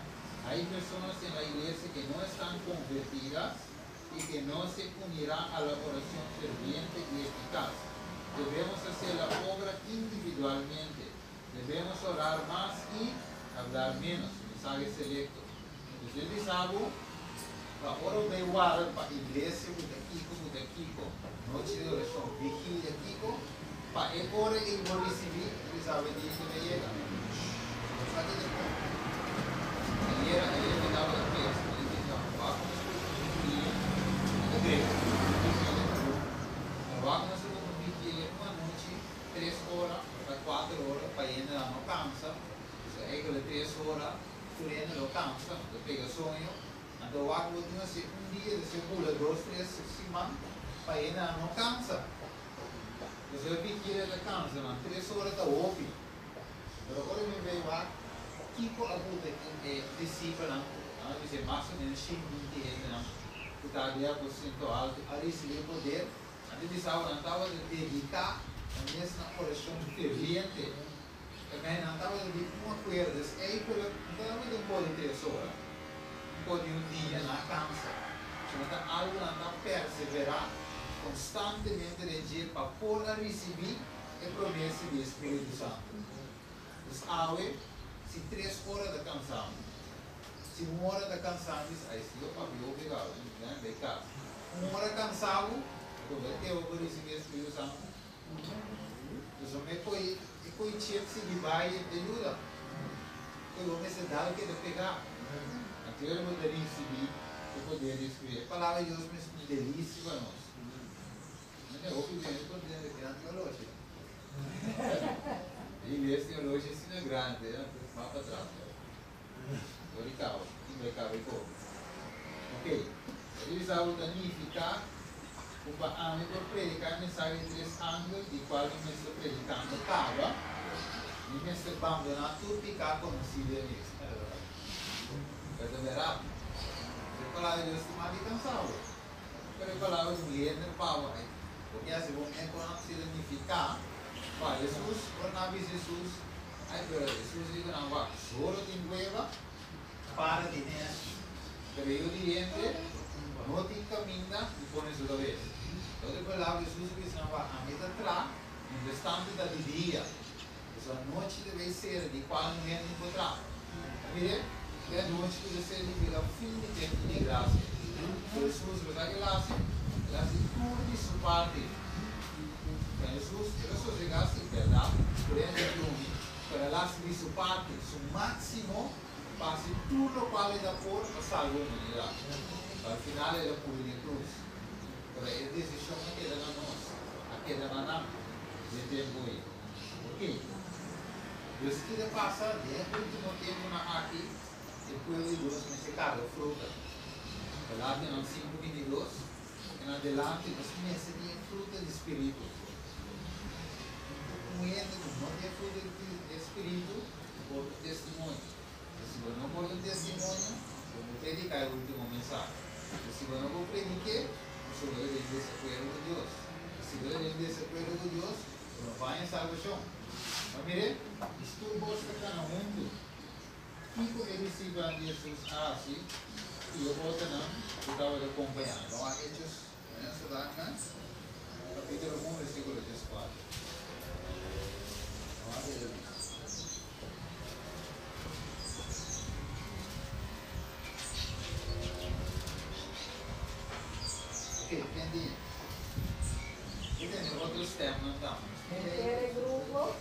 Hay personas en la iglesia que no están convertidas y que no se unirán a la oración ferviente y eficaz. Debemos hacer la obra individualmente. Debemos orar más y hablar menos. Mensahe selecto. Entonces el bisa bo, pa ora bo bay warda pa iglesia cu ta kico cu ta kico, nochi di oracion, vigilia kico, pa e ora ey bo ricibi, el bisa bo e dia cu ta yega. Bo sa ki ta con. Ayera, ayer mi tabata pensa, mi di, no, wak nos cu un vigilia, mi ta great, un vigilia ta bon, pero wak nos cu un vigilia un anochi, tres ora, o ta cuater ora, pa hende nan no cansa, pasobra eigenlijk tres ora tur hende lo cansa, nan ta pega soño, anto wak bo tin haci un dia, despues bula dos, tres siman, pa hende nan no cansa. Pasobra vigilia ta cansa nan, tres ora ta hopi. Pero ora mi bay wak kiko a buta e disipelnan, nan a bisa mas o menos shin binti hendenan ku ta den aposento alto a risibi e poder, nan ta bisa awe nan tabata dediká nan mes na orashon ferviente. Tambe nan tabata di un akuerdo, des eigenlijk no tabata un kos di tres ora, un kos di un dia, nan a kansa. Sino ta algu nan ta perseverá konstantemente den dje pa por a risibí e promesa di e Spiritu Santu. Dus awe, si tres ora ta kansa mi, si un ora ta kansa mi, bisa, ai si yo papia hopi gau, mi ta bai kas. Un ora kansa bo, bo ta teo pa risibi e Spiritu Santu? Dus bo me koi e koi chip sigui bai e ta yuda. Koi bo mester dal keda pegá. Anto bo ta risibi e poder di e Spiritu. E Palabra di Dios mester un delisia pa nos. Mene hopi bene contento ki nan tin oloshi. E iglesia tin oloshi asina grande, nan ta ba pa tras ya. Dor di cabo, tin bai cabo y coge. Ok, e bisa bo ta nifica cu pa ami por predica e mensahe di tres angel di cual mi mester predicando caba, mi mester bandona tur pica conoci den mi. Pero ta berdad. E palabra di Dios tin mas di cansa bo. Pero e palabra di un hende pabo ai, porque a segun e con nan significa pa Jesus, ora nan a bisa Jesus, ai pero Jesus di cu nan wak solo tin cueva para di nest, pero e yu di hende no tin caminda di pone su cabes. Entonces e palabra Jesus a bisa nan wak, ami ta tra mientras tanto ta di dia, pasobra anochi ta bay cera di cual un hende no por tra. Mire, e anochi ku ta significa fin di tempu di grasia. Hesus, bo sa ke el hasi? El hasi tur di su parti. Pa Hesus, el a sosegá si, bèrdat, por hende a drumi, pero el hasi di su parti, su máksimo, pa hasi tur lokual e ta por pa salba humanidat. Pa al final el a muri den krus. Pero e desishon a keda na nos, a keda na nan den tempu ei. Oke. Dios keda pasa den e ultimo tempunan aki, e pueblo di Dios mester karga fruta. Galatianan sinku 22, En adelante nos mester tin e fruta di spiritu. Un hende ku no tin e fruta di spiritu por un testimonio. I si bo no por un testimonio, bo no prediká e ultimo mensahe. I si bo no por predik'é, pasobra bo ta den desakuerdo ku Dios. I si bo ta den desakuerdo ku Dios, Bo no baña salbashon. Ma mire, is tur bos ta kana huntu. Kiko e disipelnan di Hesus a hasi ku e otronan ku tabata kompañá nan? Ban wak Hechos, kapítulo un, versíkulo dieskuater. Ban wak e ta bisa. Oke, tende. Stèmnan tambe. Henter e grupo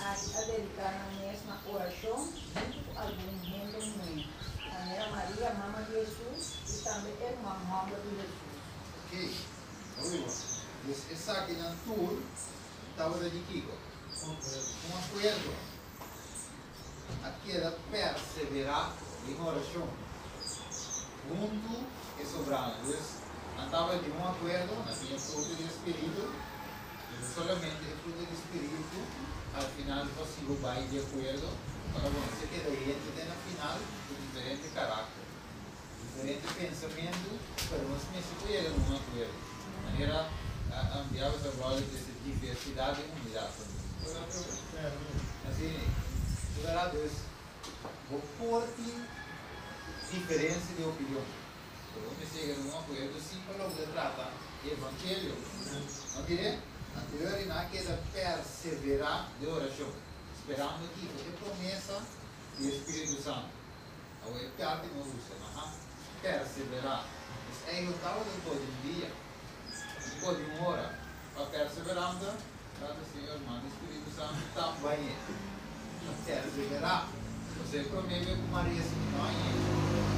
aki a dediká nan mes na orashon huntu ku algun hende muhé, manera Maria, mama di Hesus, i tambe e ruman hòmber di Hesus. Ok, hopi bon. Dus esakinan tur tabata di kiko? Un akuerdo. A keda perseverá den orashon huntu e sobranan. Dus nan tabata di un akuerdo, nan tin e fruto di e spiritu, pero solamente e fruto di spiritu al final por si bo bai di akuerdo, ora bo no se keda hende te na final ku diferente karakter, diferente pensamentu, pero nos mester por yega na un akuerdo. Manera Diablo ta bròder dese diversidat den unidat. Asina, verdad? Dus bo por tin diferencia di opinion, pero bo mester yega na un acuerdo si pa loke ta trata e evangelio. No diré? Anterior i nan a keda persevera den oracion, sperando kiko? E promesa di e Spiritu Santo. Awor e parti no usa, nan a persevera. Dus ei lo tabata un por di un dia, un por di un ora. Pa perseveranta, Tata Señor manda e Spiritu Santu tambañe. Pa perseverá. José promé be ku Maria si mi no a yega.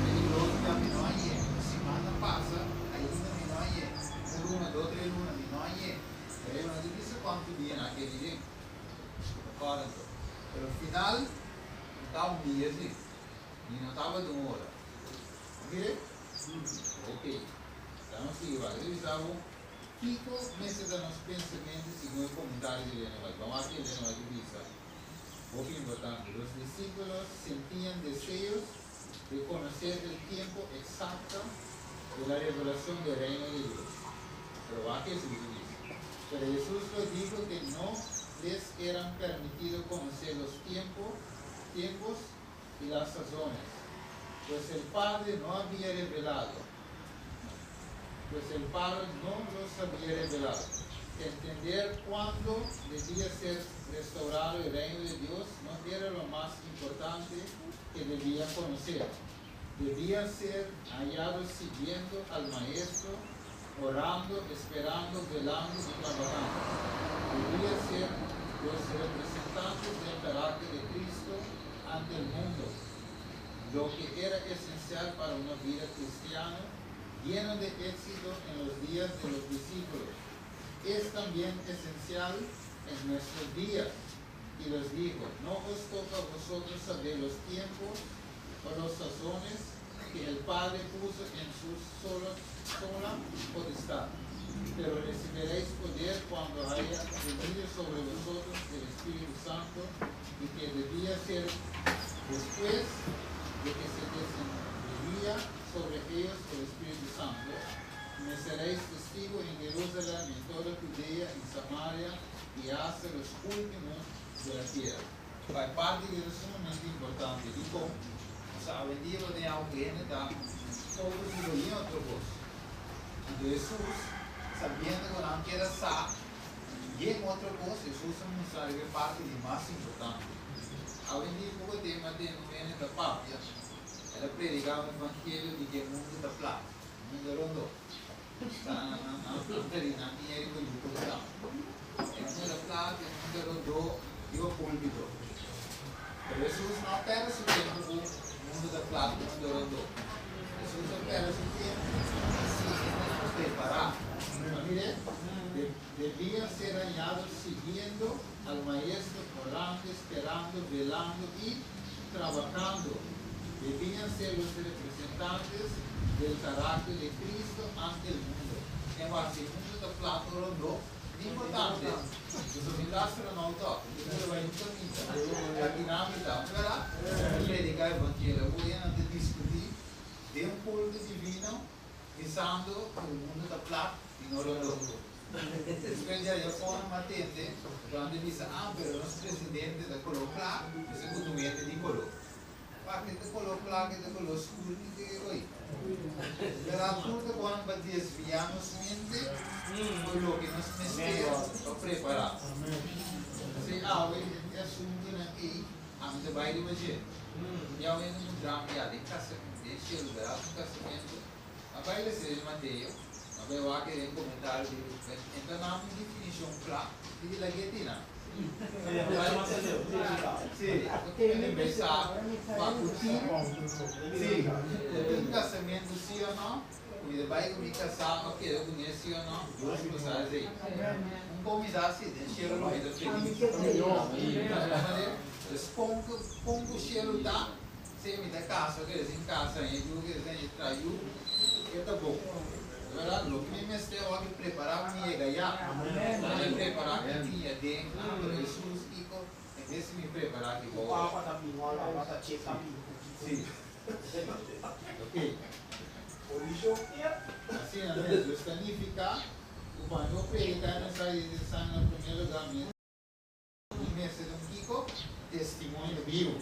E di dos bia mi no a yega. Un siman a pasa, ainda mi no a yega. Un luna, dos tres luna, mi no a yega. Pero e no ta bisa kuantu dia nan a keda den. Ta kòrda anto. Pero final, no ta un dia si. Ni no tabata un ora. Mire? Ok. Ta nos sigui wak. E ta bisa bo. Kiko mester ta nos pensamentu segun e komentario di Elena White? Ban wak ki Elena White a bisa, hopi importante, Los disípulos sentían deseos de conocer el tiempo exacto de la revelación del reino de Dios. Pero wak ki Jesús a bisa, Pero Jesús lo dijo que no les eran permitido conocer los tiempo, tiempos y las sazones, pues el Padre no había revelado pues el Padre no los había revelado. Entender cuándo debía ser restaurado el reino de Dios no era lo más importante que debía conocer. Debía ser hallado siguiendo al Maestro, orando, esperando, velando y trabajando. Debía ser los representantes del carácter de Cristo ante el mundo, lo que era esencial para una vida cristiana llena de éxito en los días de los discípulos. Es también esencial en nuestros días. Y les dijo, no os toca a vosotros saber los tiempos o los sazones que el Padre puso en su sola, sola potestad, pero recibiréis poder cuando haya venido sobre vosotros el Espíritu Santo y que debía ser después de que se descendería sobre ellos el Espíritu Santo, me seréis testigo en Jerusalén, en toda Judea, en Samaria y hasta los últimos de la tierra. Pa e parti di ta sumamente importante. Dikon? Pasobra awendia bo tin algu hende ta focus riba yin otro kos. Anto Hesus, sabiendo ku nan kier a sa yin otro kos, Hesus a mustra riba e parti di mas importante. Awendia poko tempu a tende un hende ta papia, el a prediká un evangelio di ke mundu ta plat, mundu rondó. Sa nan ta di nan tin riba yu ku ta. E mundu ta plat, e mundu rondó riba púlpito. Pero Hesus no a pèrdè su tempu ku mundu ta plat, mundu rondó. Hesus a pèrdè su tempu pa siña hendenan prepará. A mir'é? Debían ser hañado siguiendo al Maestro, orando, esperando, velando y trabajando. Debían ser los representantes del carácter de Cristo ante el mundo. En wak, si e mundo ta plat o rondó, no importante. Pasobra mi ta astronauta, mi ta bai un caminda, ta dinámita, no berdad? Ta predica evangelio. Awor ya nan ta discuti den un culto divino bisando cu e mundo ta plat y no rondó. Despues di aja forma mi a tende cuando e bisa, ah, pero nos presidente ta color cla, mester cu tur hende di color. Pake ta color cla, ke ta color scur, kiko e oy? Verdad tur ta bon pa desvia nos mente for loke nos mester pa prepara. P'esei awe e asuntunan ei ami ta bai riba dje. Mi awe no un drama ya den casamento, den shelu, verdad un casamento. A bai lesa den Mateo. Ma bai wak den komentario di Entra na un definishon kla di la guillotina. Sí, pensá pa ku tin, sí, ku tin kasamentu sí o no, ku mi ta bai ku mi kasá o keda kuné sí o no, Dios lo sa esei. Un komida sí, den shelu lo mi ta felis. Dus kon ku kon ku shelu ta, si mi ta kasa o keda sin kasa, e yu keda sin e traha yu, e ta bon. Verdad? Loke mi mester awor ki prepará pa mi yega ya. Mi prepará ki tin aden, pero Hesus kiko en bes di mi prepará ki bo. Sí. Ok. Asina mes, dus ta nifiká ku cuando bo prediká e mensahe di sangue na promé lugá mi mester di un kiko? Testimonio bibu.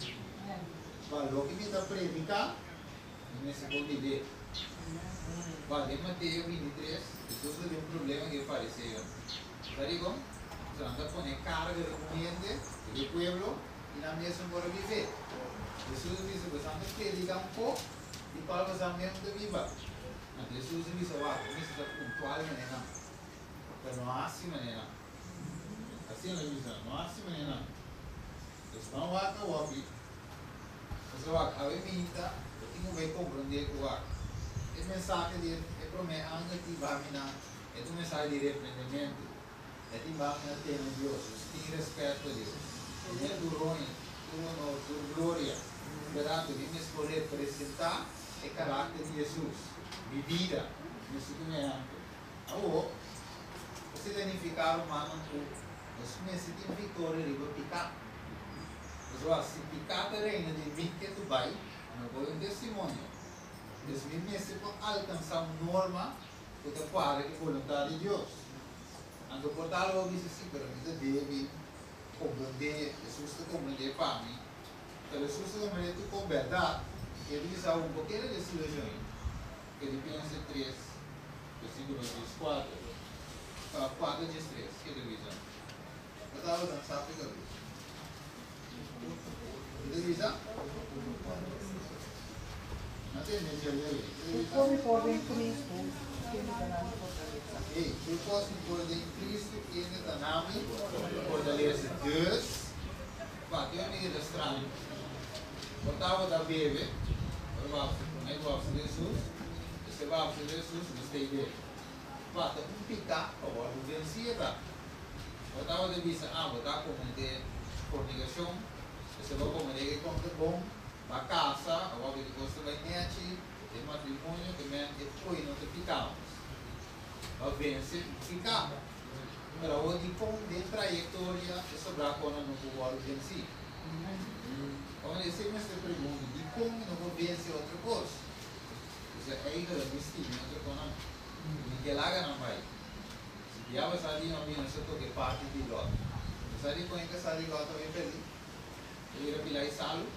Pa loke mi ta prediká, mi mester por bib'é. Wak, den Mateo 23, Hesus ta den un problema ku e fariseonan. Sa dikon? Pasobra nan ta pone karga riba un hende, riba e pueblo, i nan mes no por a bib'é. Hesus a bisa, Boso ta prediká un pok, di kual boso mes no ta biba. Anto Hesus a bisa, Wak, bo mester ta puntual manera nan, pero no hasi manera nan. Asina el a bisa, No hasi manera nan. Dus ban wak awoki. Pasobra wak, awe minta bo tin ku bai komprondé ku wak, e mensahe di e promé angel tin bami na, e ta un mensahe di reprendementu. E tin bami na teme Dios, dus tin rèspèt pa Dios. Dun'é tur roña, tur honor, tur gloria. Berdat, mi mes por representá e karakter di Hesus, mi bida, mester ta un ehèmpel. Awor, esei ta nifiká, rumannan, ku nos mester tin viktoria riba piká. Pasobra si piká ta reina den mi ketu bai, no por un testimonio. Pues mi mester por alkansá un norma ku ta kuadra ku e boluntat di Dios. Anto por tal bo bisa, Sí, pero mi ta débil, komprondé, Hesus ta komprondé pa mi. Pero Hesus ta komprondé tur kon bèrdat. I e ta bisa bo, Bo kere desilushon ei? Filipenses 3, versíkulo 14, 4 13, ke ta bisa? Bo tabata nan sa peka bes. Ke ta bisa? No tende dje lei. Ke ta bisa? Tur kos mi por den Cristo, kende ta na mi fortalesa. Ei, tur kos mi por den Cristo, kende ta na mi fortalesa. Dus, wak, e mi ta straño. Bo tabata bebe, ora bo a hasi promé ku bo a hasi Jesus, despues bo a hasi Jesus, bo stay bebe. Wak, ta un piká pa wòrdu vensí e ta. Bo tabata bisa, Ah, bo ta kometé fornikashon, esei bo kometé ke kon ta bon, ba kasa, awor ke kos ta bai nèchi, den matrimonio ke men e poi no ta piká mas. Ba vense piká. Pero awor dikon den trayektoria e sobrá konan no por wòrdu vensí? Awor esei mester pregunta, dikon mi no por vense otro kos? Pasobra eigelik mi stima otro konan, mi ke laga nan bai. Si diabel sa di no bini, nos ta toka e parti di Lot. Bo sa dikon e kasá di Lot a bin pèrdí? E bira pilá i salu.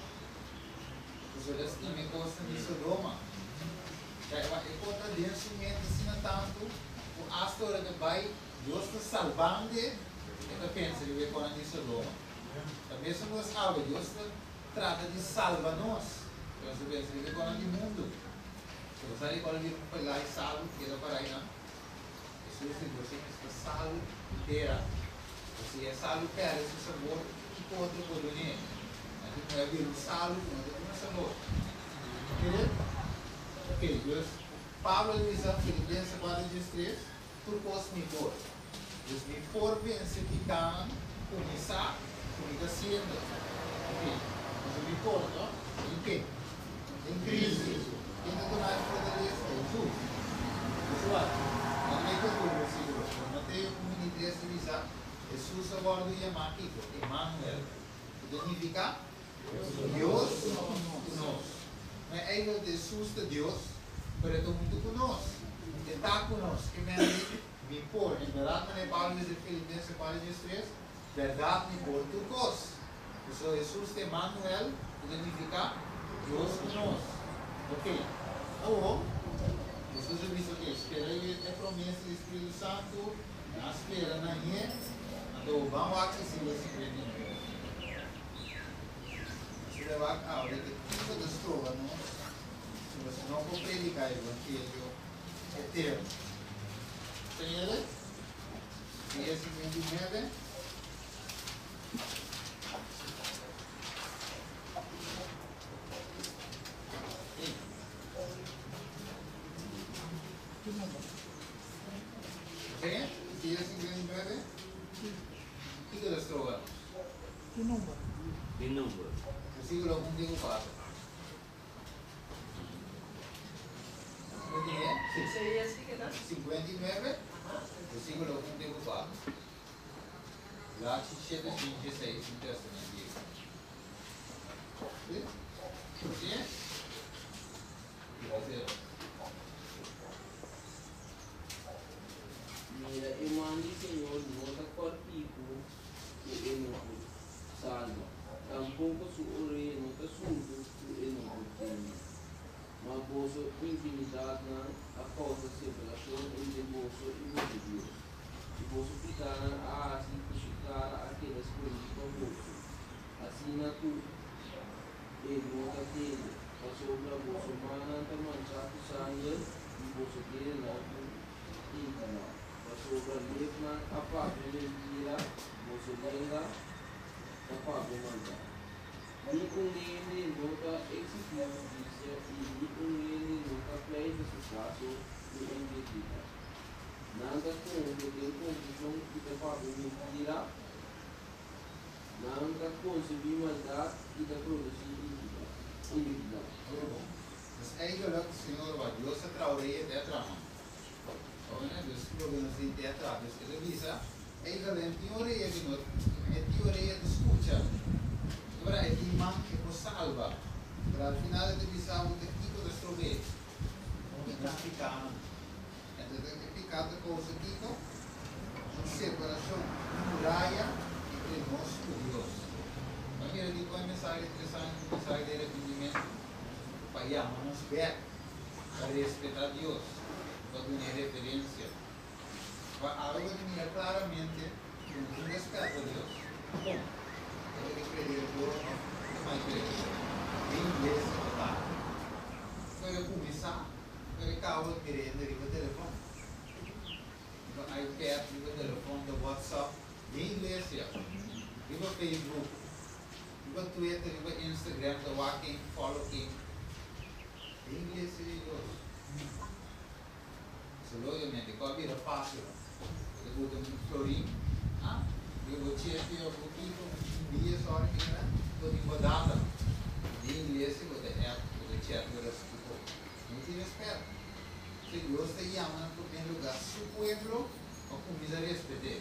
Pasobra el a stima e kosnan di Sodoma. Kaya e por ta den su mente asina tantu ku asta ora ta bai Dios ta salband'e, e ta pensa riba e kosnan di Sodoma. Ta mesun kos awe, Dios ta trata di salba nos, pero nos ta pensa riba e kosnan di mundu. Bo sa di kòl bira un pelá i salu keda pará einan? Hesus di Dios e mester salu di tera. Pero si e salu perde su sabor, kiko otro por dun'é? Nan tin ku a bira un salu ku no ta duna sabor. Bo kere? Ok, dus Pablo a bisa Filipenses 4 13, Tur kos mi por. Dus mi por vense pikánan ku mi sa ku mi ta siendo. Ok, pasobra mi por, no? Den ken? Den Cristo. Ken ta duna e fortalesa? Hesus. Hesus wak, no lei ta tur versíkulo, pero Mateo 1, 23 ta bisa, Hesus a wòrdu yamá kiko? Emanuel, ku ta nifiká Dios ku nos. No e eigelik Hesus ta Dios, pero e ta huntu ku nos. E ta ku nos. Ke men di, Mi por. En bèrdat, manera Pablo bisa den Filipenses 4, 13, Bèrdat mi por tur kos. Pasobra Hesus ta Emanuel, ku ta nifiká Dios ku nos. Ok, awor, Hesus a bisa, ok, spera e promesa di Spiritu Santu, nan a spera nan hé, anto ban wak Isaías 59. Nos ta wak awe ke kiko ta stroba nos si nos no por prediká e evangelio eterno. Señores, 10:59. Sí. ¿Sí? 10:59. Kiko ta stroba? Ki number? Ki number? Versíkulo 1 te ku 4. Sí. 59, versíkulo 1 te ku 4. Lachi 7, 5, 6, Testament. Sí? Sí? Gracias. Mira, e man di Señor no ta kòrtiku ku e no por salba, tampoko su orea no ta surdu ku e no por tende. Ma boso infinidatnan a kousa separashon entre boso i boso Dios, i boso pikánan a hasi ku su kara a keda skondí pa boso, asina ku e no ta tende, pasobra boso mannan ta manchá ku sanger i boso dedenan ku inikidat, pasobra lepnan a papia mentira, boso lenga ta papia maldat. Ni un hende no ta eksigí hustisia i ni un hende no ta pleita su kaso ku integridat. Nan ta konfia den konfushon i ta papia mentira, nan ta konsebí maldat i ta produsí inikidat. Hopi bon. Dus eigenlijk, Señor, wat Dios a traha orea te a traha man. Oye, dus loke nos tin te a traha. Dus e ta bisa, eigenlijk tin orea di no, e tin orea ta skucha. Ora e tin man e por salba. Pero al final e ta bisa bo ta kiko ta strob'é. Nos pikánan. Entonces e piká ta kousa kiko? Un separashon, un muraya entre nos ku Dios. Bo a mira dikon e mensahe interesante, un mensahe di arepentimentu, pa yama nos bèk, pa respetá Dios, pa dun'é reverensia. Pa awe bo ta mira klaramente ku no tin rèspèt pa Dios. Kon? Ora di predikador òf di mai predikador? Den iglesia ta tardi. Ora kuminsá, ora kaba mirando riba telefòn. Riba iPad, riba telefòn, ta WhatsApp. Den iglesia, riba Facebook, riba Twitter, riba Instagram ta wak ken, follow ken. Den iglesia di Dios. So lógicamente cu a bira fácil. Bo ta buta un florin, ah, riba bo cheque of bo kiko un dia sorry ki keda, bo tin bo data. Den iglesia bo ta app, bo ta chat, bo ta haci tur cos. No tin respet. Si Dios ta yama na primer lugar su pueblo pa cuminsa respet'é.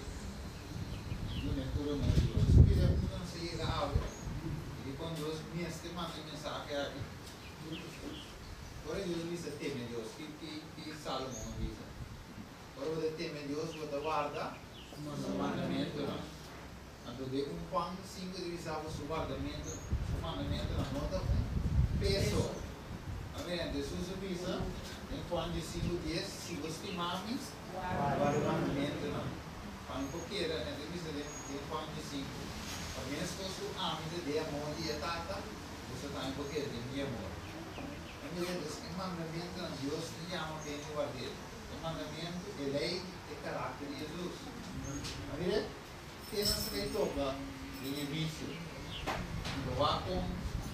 Duna tur honor di Dios. Mira unda nos a yega awe y dicon Dios mester manda e mensahe aki. Ora Dios bisa teme Dios, ki ki ki Salomon a bisa? Ora bo ta teme Dios, bo ta warda Su mandamentunan. Anto den un Juan sinku ta bisa bo su wardamentu, su mandamentunan no ta un peso. Amen. Jesus a bisa den Juan diesinku dies, Si bo stima mi, warda mi mandamentunan. Pa mi por keda, e ta bisa den den Juan diesinku, pa meskos ku ami ta den amor di e Tata, Boso tambe por keda den mi amor. E mira, dus e mandamentunan Dios ta yama bende ward'é. E mandamentu, e lei, e karakter di Hesus. A mira, te nos ta bai topa den e bisio. I bo wak kon,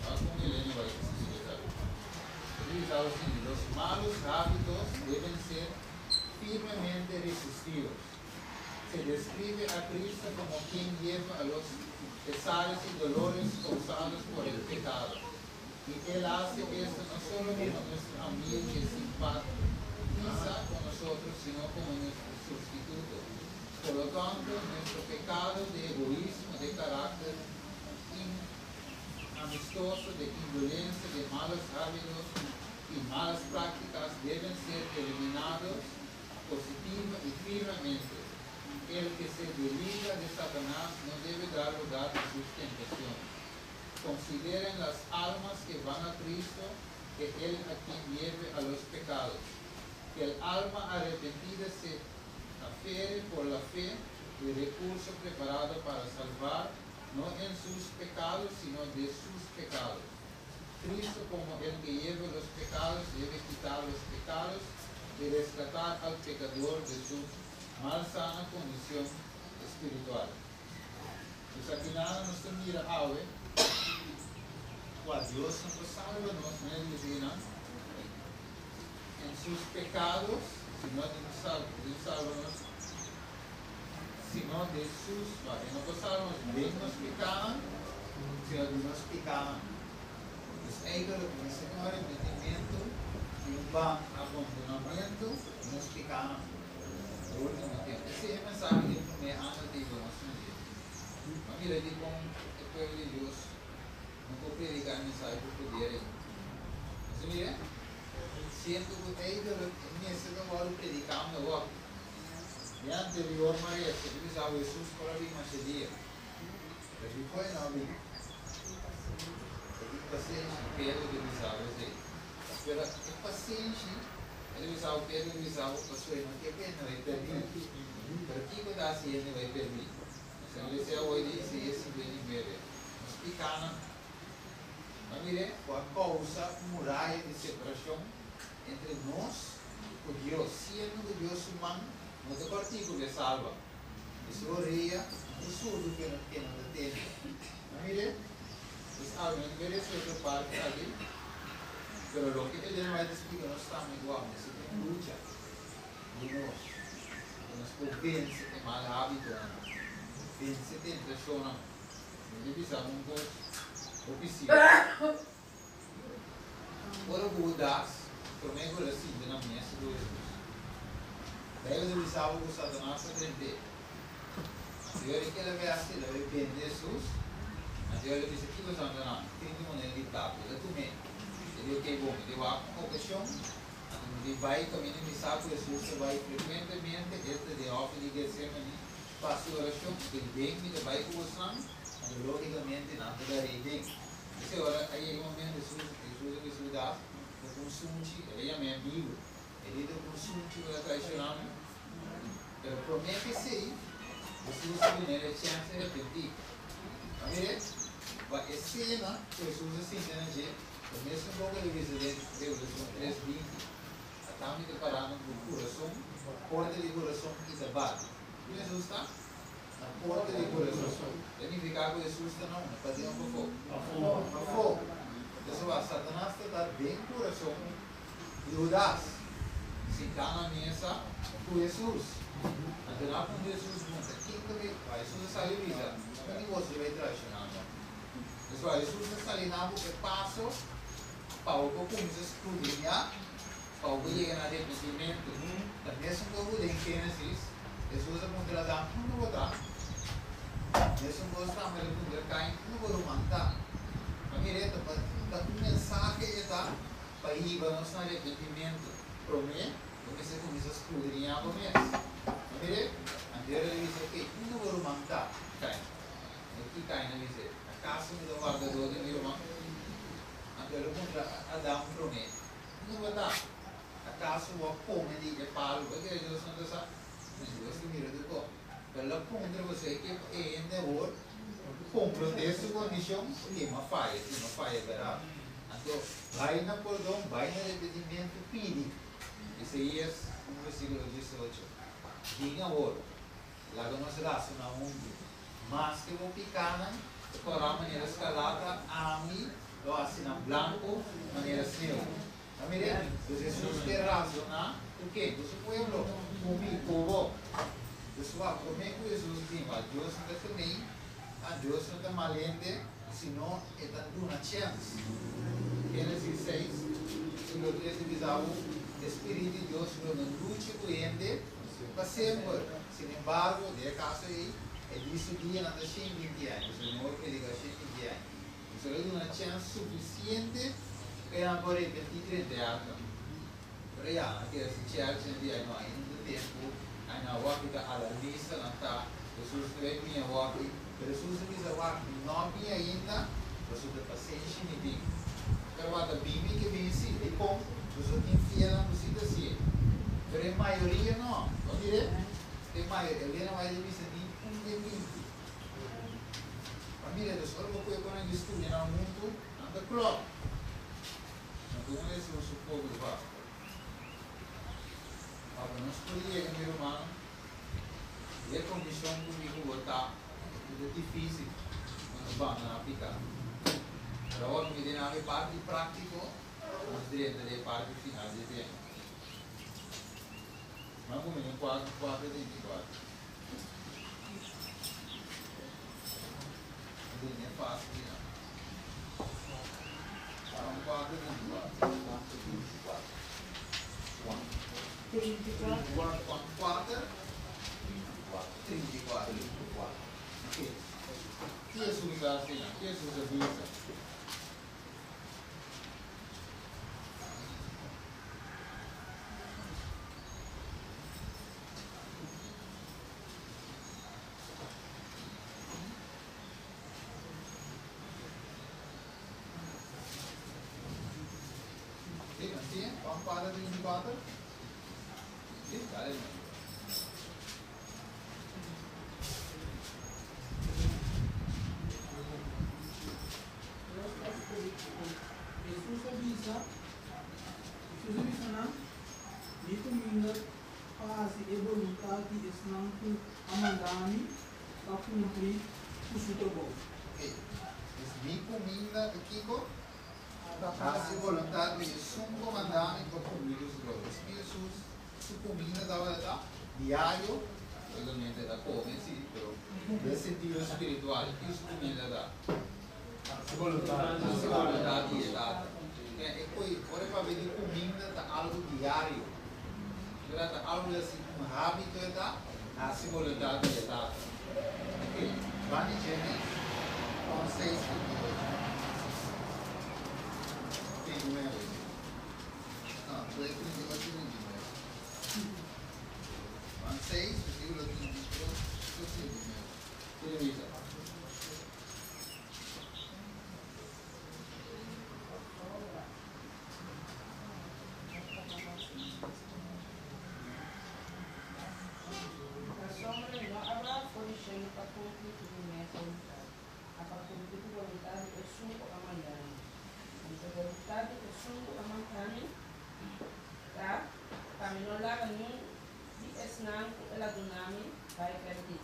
wak kon Elena bai sigi esaki. E ta bisa asin, Los malos hábitos deben ser firmemente resistidos. Se describe a Cristo como quien lleva a los pesares y dolores causados por el pecado. Y Él hace esto no solo como nuestro amigo que simpatiza con nosotros, sino como nuestro sustituto. Por lo tanto, nuestro pecado de egoísmo, de carácter amistoso, de indolencia, de malos hábitos y malas prácticas deben ser eliminados positiva y firmemente. El que se desliga de Satanás no debe dar lugar a sus tentaciones. Consideren las almas que van a Cristo, que Él a quien lleve a los pecados. Que el alma arrepentida se afere por la fe el recurso preparado para salvar, no en sus pecados, sino de sus pecados. Cristo como el que lleva los pecados, debe quitar los pecados y rescatar al pecador de su Malsana condicion espiritual. Pues akinan nos ta mira awe cua Dios no por salba nos, manera di bisa akinan, en sus pecados, sino di nos salba nos, sino de sus, no, e no por salba nos den nos pecanan, sino di nos picanan. Dus eigenlijk mester tin un arrepentimento y un ban abandonamento di nos picanan. E ultimo tempo. Esei e mensahe di e promé angel ta yuda nos tende. Bo a mira dikon e pueblo di Dios no por prediká e mensahe ku poder ei? Nos a mira? Siendo ku eigenlijk e mester ta wòrdu prediká unda wòrdu. E anterior Maria ta bisa ku Hesus por a bin masha dia. Pero dikon e no a bin? E tin pasenshi, Pedro ta bisa bo esei. Pero e pasenshi, e ta bisa bo, Pedro ta bisa bo, pasobra e no ke p'e no e pèrdí. Pero kiko ta hasi hende bai pèrdí? Nos a lesa awor di Isaías 59. Nos pikánan, bo a mir'é, ku a kousa un muraya di separashon entre nos ku Dios, siendo ku Dios su man no ta kòrtiku p'e salba, i su orea no ta surdu p'e no ta tende. Bo a mir'é? Pues algo no debería ser otro parte aki, pero loke Elena White ta splika nos tambe igual, mester tin un lucha di nos pa nos por vence e mal habitonan, vence tentacionnan. Mi ta bisa bo un cos hopi simpel, ora cu bo das, prome cu el a sinta na mesa cu Jesus, Bijbel ta bisa bo cu Satanas a drent'é. Anto ora ki el a wèsti, el a bai bende Hesus. Anto el a bisa, Kiko esnan ta nan? 30 moneda di plata. El a tum'é. El di, Okey, bon, mi ta wak un okashon. Anto mi di bai kaminda mi sa ku Hesus ta bai frekuentemente, esta den hòfi di Getsemani, pa hasi orashon. Anto di den mi ta bai ku bosnan. Anto lógikamente nan ta gar'é den. P'esei ora a yega un momento Hesus, Hesus a bisa Hudas, Ta ku un sunchi, el a yam'é amigu. E di ta ku un sunchi ku ta traishoná mi. Pero promé ku esei, Hesus a dun'é e chèns di repentí. A mir'é, pa e sena ku Hesus a sinta na dje, ta mesun kos ku el a bisa den Revelashon tres 20, Ata mi ta pará na bo kurason, porta di kurason, i ta bati. Unda Hesus ta? Na porta di kurason. Ta nifiká ku Hesus ta na unda? Paden òf pafó? Pafó. Entonces, Satanas ta ta den kurason di Hudas sintá na mesa ku Hesus. Anto nan a puntra Hesus, Bon, ta ken ta bai? Wak, Hesus a sali bisa, Un di boso ta bai traishoná mi. Pues wak, Hesus a sali na bo e paso pa bo por kuminsá skrudiñá, pa bo por yega na arepentimentu. Ta mesun kos ku den Génesis, Hesus a puntra Adán, Unda bo ta? Mesun kos tambe el a puntra Kain, Unda bo ruman ta? Pa mira, ta un mensahe e ta. Pa hiba nos na arepentimentu, promé bo mester kuminsá skudriñá bo mes. Bo mir'é? Anto el a bisa, Oké, unda bo ruman ta, Kain? E ki Kain a bis'é, Akaso mi ta wardadó di mi ruman? Anto el a puntra Adam promé, Unda bo ta? Akaso bo a kome di e palu? Bo kere Dios no ta sa? Dios ta mira tur kos. Pero el a puntra José ke e hende awor komprondé su kondishon, Oké, mi a faya, sí, mi a faya bèrdat. Anto, bai na pordon, bai na repetimentu, pidi. Isaías un versíkulo 18. Bin awor, laga nos rasoná huntu. Maske bo pikánan ta kòrá manera skarlata, ami lo hasi nan blanku manera sneu. Ta mir'é? Dus Hesus ke rasoná ku ken? Ku su pueblo, ku mi, ku bo. Dus wak, promé ku Hesus bin, wak, Dios no ta gemei, a Dios no ta mal hende, sino e ta duna chèns. Génesis 6, versíkulo 3 ta bisa bo, E Spirit di Dios lo no lucha ku hende pa semper. Sinembargo, den e kaso ei, e di su dianan ta 120 aña, pasobra Noe prediká 120 aña. Boso lo duna chèns sufisiente pa e nan por repentí drenta e arka. Pero ya, nan keda sin chèrs den dia no ainda tempu, ai nan wak ta alarmista nan ta, Hesus ta bai bini awor, pero Hesus a bisa wak mi no a bini ainda, pasobra ta pasenshi mi tin. Pero wak ta bini mi ke bini si, dikon? Boso tin fielnan ku si ta hasié, pero e mayoria no. Bo mir'é? E mayoria, Elena White a bisa ni un den 20. Pa mira, dus ora bo koe konan di studia nan huntu, nan ta klòp. Nan ta un Hesus su pueblo va. Pa nos por yega, mi rumannan, E kondishon ku mi ku bo ta, e ta difísil pa nos bandoná piká. Pero awor mi den e parti práktiko, nos drenta den e parti final di e tema. Ban kuminsá 4, 4, 34. Den e fase final. Juan 4, 34. Juan. 34. Juan 4, 34. Ok. Ki Hesus a hasi? Ki Hesus a bisa? Sí, así, Juan 4, 34. Sí, dale. Dios ta spiritu. Hesus a bisa, Hesus a bisa nan, Mi kuminda pa hasi e boluntat di esnan ku a manda mi pa kumpli ku su trabou. Ok. Dus mi kuminda ta kiko? Hasi boluntat di esun ku a manda mi pa kumpli ku su trabou. Dus Hesus su kuminda tabata diario, lógikamente ta kome si, pero den sentido spiritual, ki su kuminda ta? Hasi boluntat. Hasi boluntat di e Tata. E koi, ora e papia di kuminda ta algu diario. Bèrdat, ta algu asina, un hábito e ta, hasi boluntat di e Tata. Ok, ban di Genesis, Juan 6, 28. 39. No, 3, 38 i 39. Juan 6, versíkulo 38 i 39. Ki ta bisa? Pasobra mi no a baha for di shelu pa kumpli ku mi mes boluntat, ma pa kumpli ku boluntat di esun ku a manda mi. Anto boluntat di esun ku a manda mi ta, pa mi no laga niun di esnan ku el a duna mi bai pèrdí,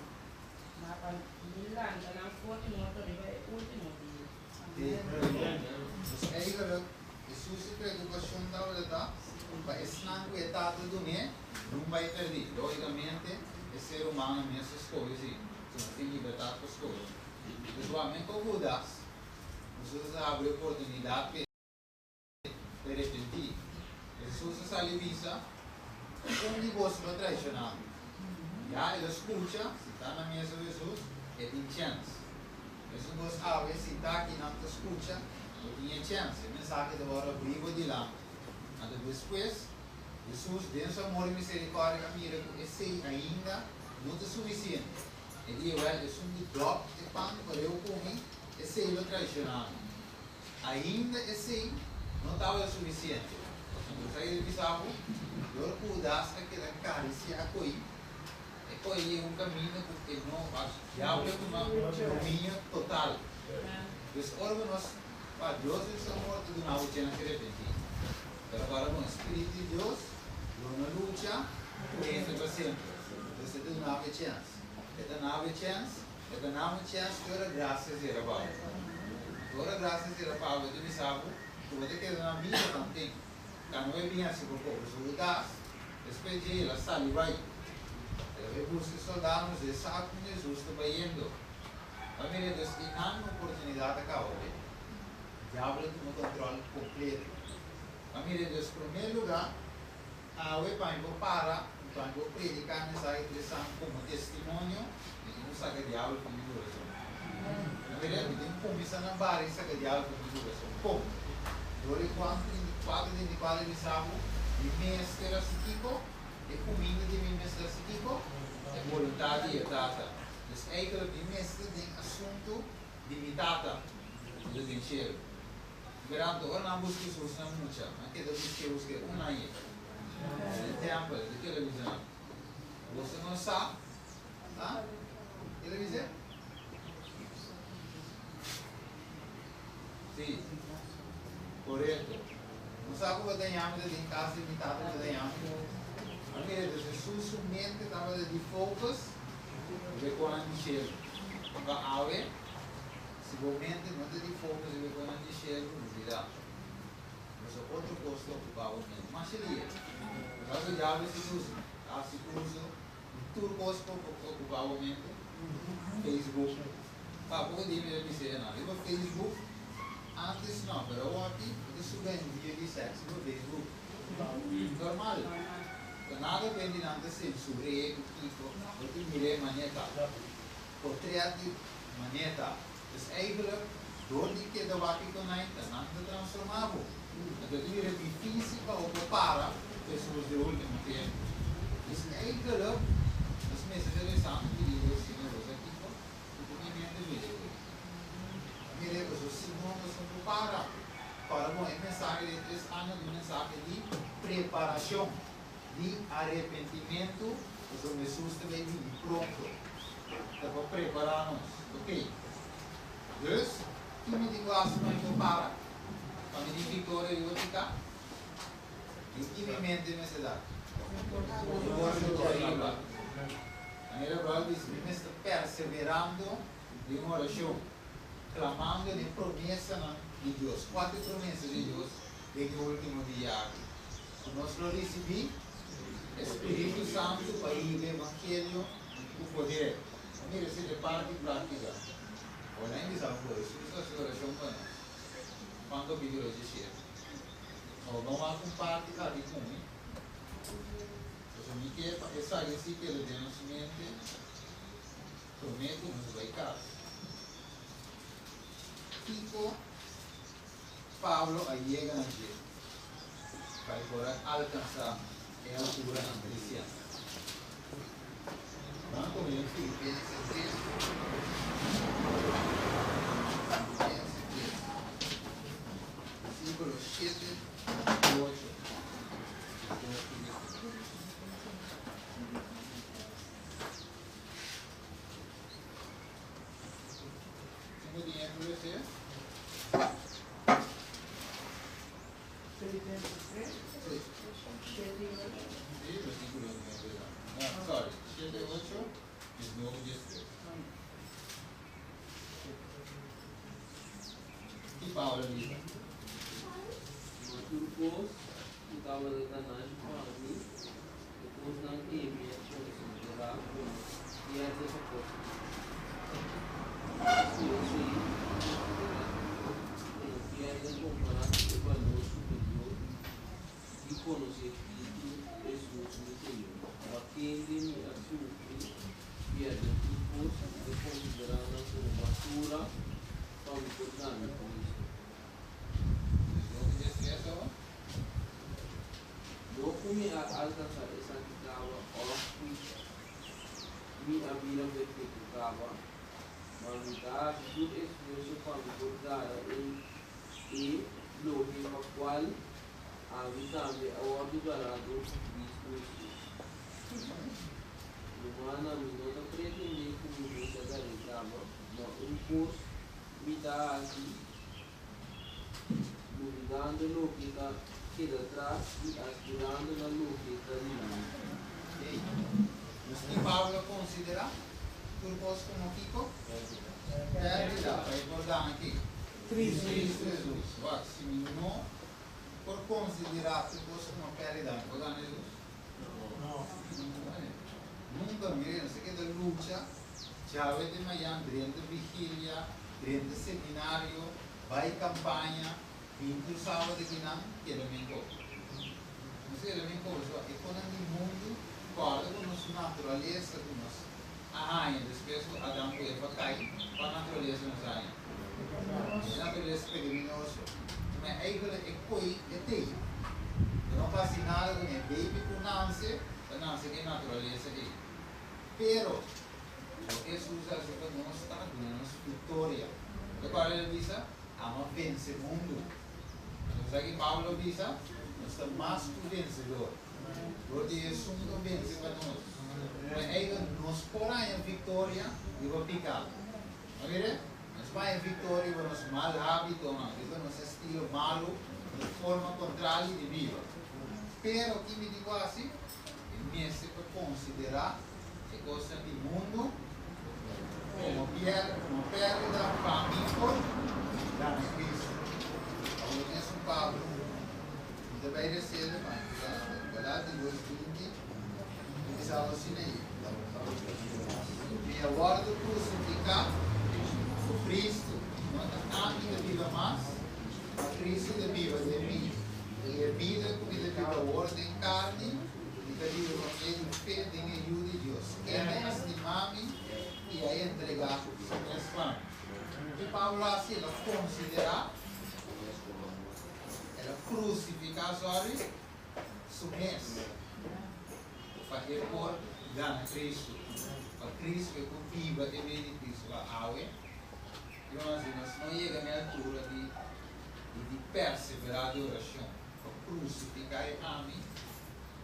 ma pa mi lanta nan for di morto riba e último dia. Dus eigenlijk, Hesus su preokupashon tabata ta pa esnan ku e Tata dun'é no bai pèrdí. Lógikamente, e ser humano mes ta skohe si, si nos tin libertat pa skohe. Dus wak men ku Hudas, Hesus a habri oportunidat p'e arepentí. Hesus a sali bisa, Un di boso lo traishoná mi. Ya el a skucha, si ta na mesa ku Hesus, e tin chèns. Mesun kos awe, si ta kinan ta skucha, bo tin e chèns. E mensahe ta wòrdu abrí bo dilanti. Anto despues, Hesus, den su amor i miserikòrdia, a mira ku esei ainda no ta sufisiente. E di, Wèl, esun ku dòp e pan pareu ku mi, esei lo traishoná mi. Ainda esei no tabata sufisiente. Anto sa e bisa bo, Dor ku Hudas a keda karisiá ko'i, E ko'i un kaminda ku e no a diablo a tuma dominio total. Dus ora ku nos pa Dios den su amor ta duna bo chens di repentí. Pero ora ku e Spiritu di Dios lo no lucha ku hende pa semper. Dus e ta duna bo e chens. E ta na bo e chens, e ta na bo un chens te ora grasia sera pa bo. Te ora grasia sera pa bo e ta bisa bo ku bo ta keda na bida tanten. Ta no e bin hasi por poco su Hudas. Despues dje el a sali bai. El a bai busca e soldadonan e sa con Jesus ta bayendo. Ba mira dus e nan oportunidad a caba be. Diablo a tuma control completo. Ba mira dus primer lugar awe pa mi por para y pa mi por predica mensahe interesante como testimonio mi tin cu saca diablo for mi curason. Ba mira mi tin cu cuminsa na bari saca diablo for mi curason. Con? Dor di Juan 34, 34 bisa bo, Mi mester hasi kiko? E kuminda di mi mester hasi kiko? E boluntat di e Tata. Dus eigenlijk mi mester den asuntu di mi Tata ku ta den shelu. Mirando, ora nan buska Hesus nan mucha, nan keda busk'é busk'é un aña den tèmpel. Di kila bisa nan? Boso no sa? Ha? Kila bisa? Sí, korekto. No sa ku bo ta yama ta den kas di mi tata bo ta yama. A mira, dus Hesus su mente tabata di focus Riba e konan di shelu. Pa awe, si bo mente no ta di focus riba e konan di shelu, lubida. Pasobra otro kos ta okupá bo mente. Masha dia. Pasobra ku diablo si usa, ta hasi uso di tur kos pa okupá bo mente. Facebook. Pa poko dia mi ta bisa e nan. Riba Facebook, antes no, pero awor aki, bo ta subi un video di sèks riba Facebook. Normal. Ta nada ben di nan ta sensur'é ku kiko, bo tin mir'é manera ta. Portret di manera ta. Dus eigenlijk, dor di keda wak i konai, ta nan ta transformá bo. Anto ta bira difísil pa bo por para Hesus di último tempu. Dus eigenlijk, nos mester ta rezando pidi Dios, Señor, bo sa kiko? Ku ku mi mente mira e koe. Mira e pasobra si no, nos no por para. Para bon, e mensahe di e tres aña ta un mensahe di preparashon, di arepentimentu, pasobra Hesus ta bay bini pronto. Ta pa prepará nos. Ok. Dus, ki mi tin ku hasi pa mi por para? Pa mi tin viktoria riba piká? Di ki mi mente mester da? Forsa riba. Manera Bròder bisa, mi mester perseverando den orashon, klamando den promesanan di Dios. Kua ta e promesa di Dios den e último dia aki? Ku nos lo risibí e Spiritu Santu pa hiba e evangelio ku poder. A mira esei ta e parti práktika. Ora nan bisa bo, Hesus a hasi orashon pa nos. Juan kapítulo diesisiete. Awor ban wak un parti aki ku mi. Pasobra mi ke pa esaki si keda den nos mente promé ku nos bai kas. Kiko Pablo a yega na dje pa e por a alkansá e alturanan kristian? Ban komo den Filipenses tres. Filipenses tres, versíkulo shete i ocho. Filipenses 3, 7 i 8. Ma tur kos ku tabata ganashi pa mi, e kosnan ei mi a konsiderá komo pierde pa kos di Hasi esei mi a konsiderá komo pierde kompará ku e balor superior di konosé Kristu Hesus mi Señor, pa kende mi a sufri pierde tur kos i ta konsiderá nan komo basura pa mi por gana Kristu. No ku mi a alkansá esaki kaba òf ku mi a bira perfekto kaba, ma mi ta hasi tur esfuerso pa mi por gara e e loke pa kual ami tambe a wòrdu gará dor ku Kristu Hesus. Rumannan, mi no ta pretendé ku mi mes a gar'é kaba, ma un kos mi ta hasi, lubidando loke ta keda tras i aspirando na loke ta dilanti. Ei, nos tin Pablo a konsiderá tur kos komo kiko? Pèrdida, pa e por gana ki? Kristu Hesus. Wak, si mi no por konsiderá tur kos komo pèrdida, mi por gana Hesus? No. Nunka, mire, nos a keda lucha djawe te mañan drenta vigilia, drenta seminario, bai kampaña, bin tur sábado akinan, keda men kos. Nos keda men kos, pasobra e konan di mundu kòrda ku nos naturalesa ku nos a haña despues ku Adam ku Eva kai, kua naturalesa nos a haña? E naturalesa pecaminoso. Ma eigenlijk e koi e tei. Bo no por hasi nada kuné. Baby ku nanse ta nanse ku e naturalesa ei. Pero, loke Hesus a hasi pa nos ta duna nos viktoria. Bo ta kòrda el a bisa, Amo a vense mundu. Anto sa ki Pablo a bisa? Nos ta mas ku vensedor. Dor di esun ku a vense pa nos. Ma eigen nos por haña viktoria riba piká. No mira? Nos por haña viktoria riba nos mal hábitonan, riba nos estilo malu, nos forma kontrali di biba. Pero ki mi tin ku hasi? Mi mester por konsiderá e kosnan di mundu. Komo pier, komo pèrdida pa mi por gana Kristu. Awor mesun Pablo, mi ta bai resebe pa mi gana. Galati 2:20, mi bisa bo asina ei, Mi a wòrdu krusifiká ku Kristu. No ta ami ta biba mas, ma Kristu ta biba den mi. I e bida ku mi ta biba awor den karni, mi ta biba pa medio di fe den e Yu di Dios, kende a stima mi i a entregá su mes pa mi. Ki Pablo a hasi? El a konsiderá, el a krusifiká, sòri, su mes pa e por gana Kristu, pa Kristu e por biba e bida di Kristu. Pa awe, Hermanos, si nos no yega na e altura di di perseverá di orashon pa krusifiká e ami,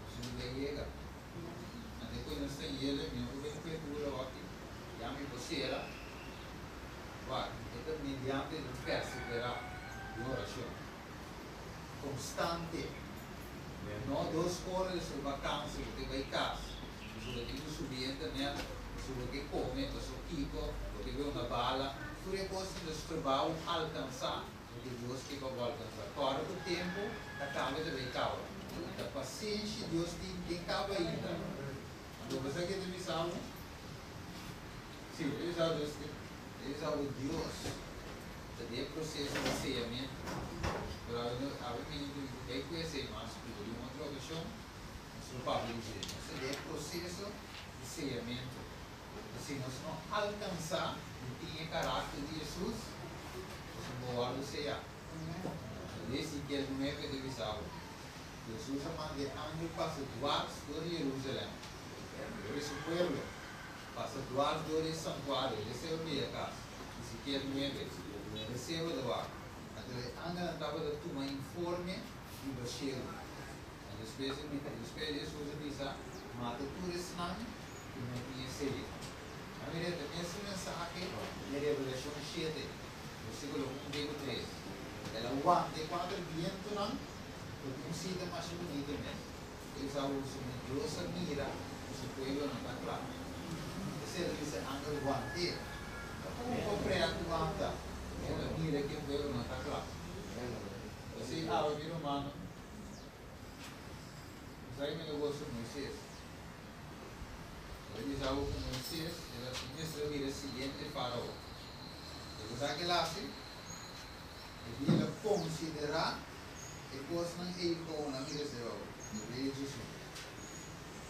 nos no ta yega. Ante ku nos ta yega, mi no por bin ku e dura aki, ya mi por sera. Wak, e ta mediante di perseverá di orashon konstante. No dos ora di su vakansi bo te bai kas, pasobra tin ku subi internet, pasobra bo ke kome, pasobra kiko, bo ke bebe una bala. Tur e kosnan ta strobá bo alkansá loke Dios ke pa bo alkansá. Kòrda ku tempu ta kaba i ta bai kaba. Ta pasenshi Dios tin den kaba ainda. Anto bo sa ke ta bisa bo? Sí, ta bisa bo Dios ke, ta bisa bo Dios ta den e proseso di seyamentu. Pero awe mi bai ku esei mas splika den un otro okashon. Nos lo papia di dje. Nos ta den e proseso di seyamentu. I si nos no alkansá di tin e karakter di Hesus, nos no por wòrdu seyá. Di Ezekiel 9 ta bisa bo, Hesus a manda e angel pasa dwars dor di Jerusalèm, dor di su pueblo, pasa dwars dor di e santuario, el eseba bia kas. Ezekiel 9, el eseba ta wak. Anto e angelnan tabata tuma informe riba shelu. Despues di Hesus a bisa, Mata tur esnan ku no tin e seyo. A mira, e ta mesun mensahe den Revelashon 7, versíkulo 1 te ku 3. El a wanta e kuater bientunan ku tin un sita masha bunita mes. E bisa boso, Mi Dios a mira ku su pueblo no ta kla. Esei el a bisa e angel, Want'é. Ta komo por prea ku wanta? El a mira ku e pueblo no ta kla. Esei awe, mi rumannan. Esaki mi negocio Moises. El a bisa bo ku Moises el a mester a bira siguiente Farao. E bo sa ke el hasi? E dia el a konsiderá e kosnan ei komo nan mira esei bou. Hebreo 11,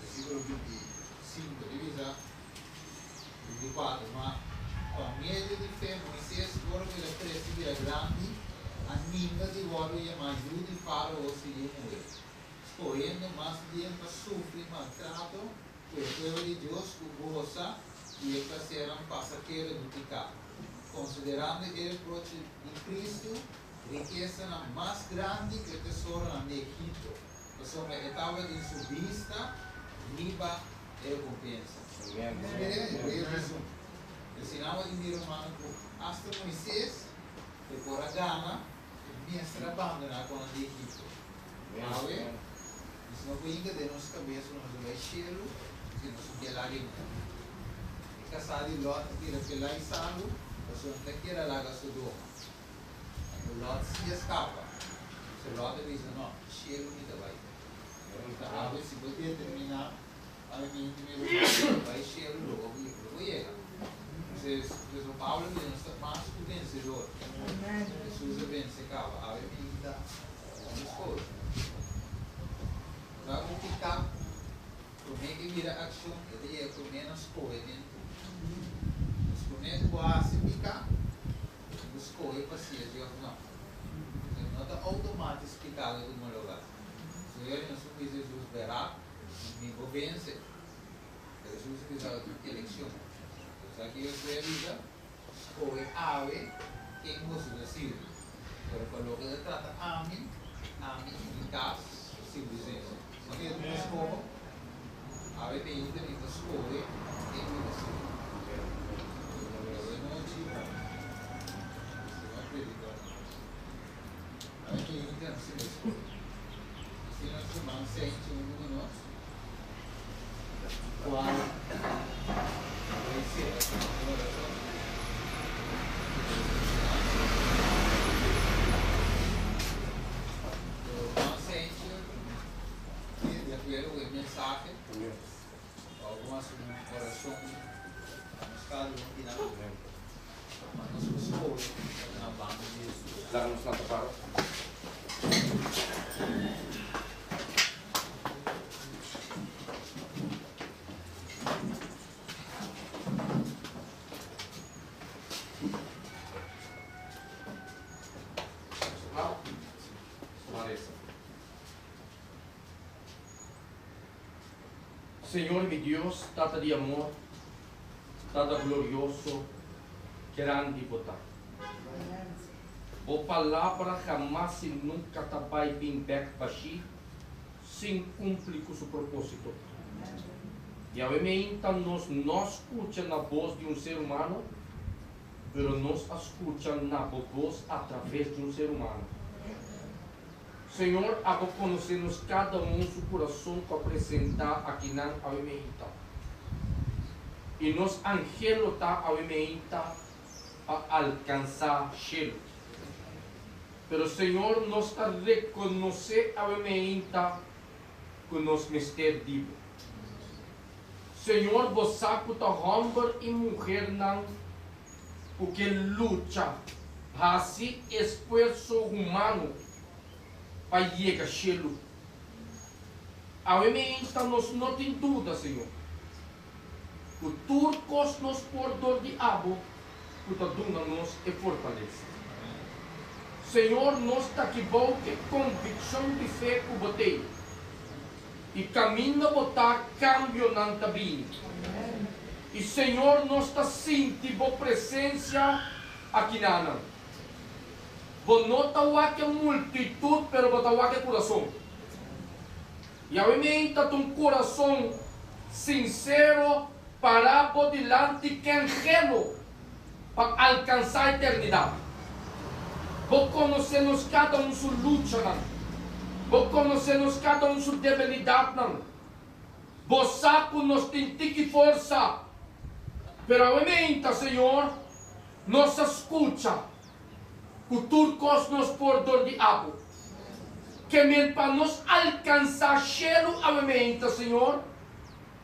versíkulo 25 ta bisa, 24, Ma pa medio di fe Moises, ora ku el a krese bira grandi, a ninga di wòrdu yamá yu di Fárao su yu muhé, skohendo mas bien pa sufri maltrato ku e pueblo di Dios ku gosa di e plasernan pasahero di piká, konsiderando e reproche di Kristu rikesanan mas grandi ku e tesoronan di Egipto, pasobra e tabatin su bista riba e rekompensa. Asina bo tin mira humano ku asta Moises e por a gana e mester a bandoná konan di Egipto. Awe, nos no por hinka den nos kabes ku nos a bai shelu si nos no ke laga e mundu. E kasá di Lòt a bira pelá i salu pasobra no ta kier a laga Sodoma. Anto Lòt si a skapa. So Lòt a bisa, No, shelu mi ta bai. Ta awe si bo determiná awe mi hende mi ruman bai shelu lo bo lo bo yega. Entonces Apostol Pablo a bisa nos ta mas ku vensedor. Hesus a vense kaba. Awe mi ta nos skohe. Nos a ku piká promé ke bira akshon e ta yega promé na skohe den tu. Nos promé ku bo hasi piká bo skohe pa si es òf no. No ta outomatis piká ta tuma lugá. Señor nos un bisa Jesus bera mi bo vense. Pero Jesus a bisa otro eleccion. Bo sa ki Josué a bisa? Scohe awe ken boso ta sirbi. Pero pa loke ta trata ami, ami y mi cas ta sirbi Señor. Sa ki mi ta scoho? Awe beinta mi ta scohe ken mi ta sirbi. Awe nochi Señor predica. Awe beinta nos tin e scohe. Asina nos ruman Senchi huntu ku nos, kual a bai sirbi. sera ku un orashon. Nos sentje di akuerdo ku e mensahe, òf bo hasi un orashon pa nos kada un di nan, pa nos por skohe pa ta na banda di Hesus. Laga nos lanta para. Señor mi Dios, Tata di amor, Tata glorioso, grandi bo ta. Bo palabra hamas i nunka ta bai bin bek bashí sin kumpli ku su propósito. Yahweh meinta nos no skucha na bos di un ser humano, pero nos a skucha na bo bos atraves di un ser humano. Señor, abo konosé nos kada un su kurason ku a presentá akinan awe meinta. I nos anhelo ta awe meinta pa alkansá shelu. Pero Señor, nos ta rekonosé awe meinta ku nos mester di Bo. Señor, Bo sa ku ta hòmber i muhernan ku ke lucha, hasi esfuerso humano pa yega shelu. Awe meinta nos no tin duda, Señor, ku tur kos nos por dor di Abo ku ta duna nos e fortalesa. Señor, nos ta kibou ke konvikshon di fe ku Bo tei, i kaminda Bo ta, kambionan ta bini. I Señor, nos ta sinti Bo presensia akinanan. Bo no ta wak e multitut, pero Bo ta wak e kurason. Yahweh mi ta ta un kurason sinsero pará Bo dilanti ken gelo pa alkansá eternidat. Bo konosé nos kada un su luchanan. Bo konosé nos kada un su debilidatnan. Bo sa ku nos tin tiki forsa. Pero awe meinta, Señor, nos a skucha ku tur kos nos por dor di Abo. Ke men pa nos alkansá shelu awe meinta, Señor,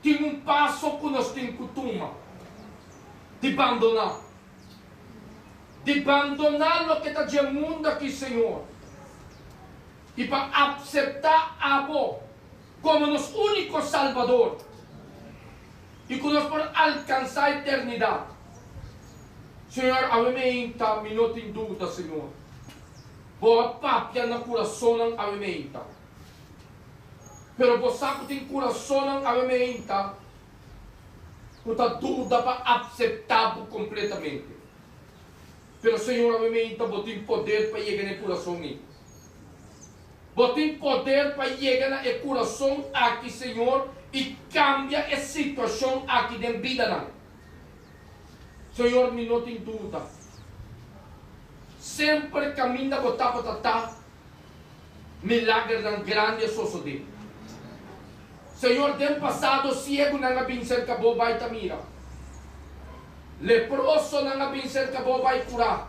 tin un paso ku nos tin ku tuma, di bandoná. Di bandoná loke ta dje mundu aki, Señor, i pa apseptá Abo komo nos úniko Salbador i ku nos por alkansá eternidat. Señor, awe meinta mi no tin duda, Señor. Bo a papia na kurasonnan awe meinta. Pero bo sa ku tin kurasonnan awe meinta ku ta duda pa apseptá bo kompletamente. Pero Señor, awe meinta bo tin poder pa yega na e kurason ei. Bo tin poder pa yega na e kurason aki, Señor, i kambia e situashon aki den bidanan. Señor, mi no tin duda. Semper kaminda Bo tabata ta, milagernan grandi a sosodé. Señor, den pasado siegunan a bin serka Bo bai ta mira. Leprosonan a bin serka Bo bai kurá.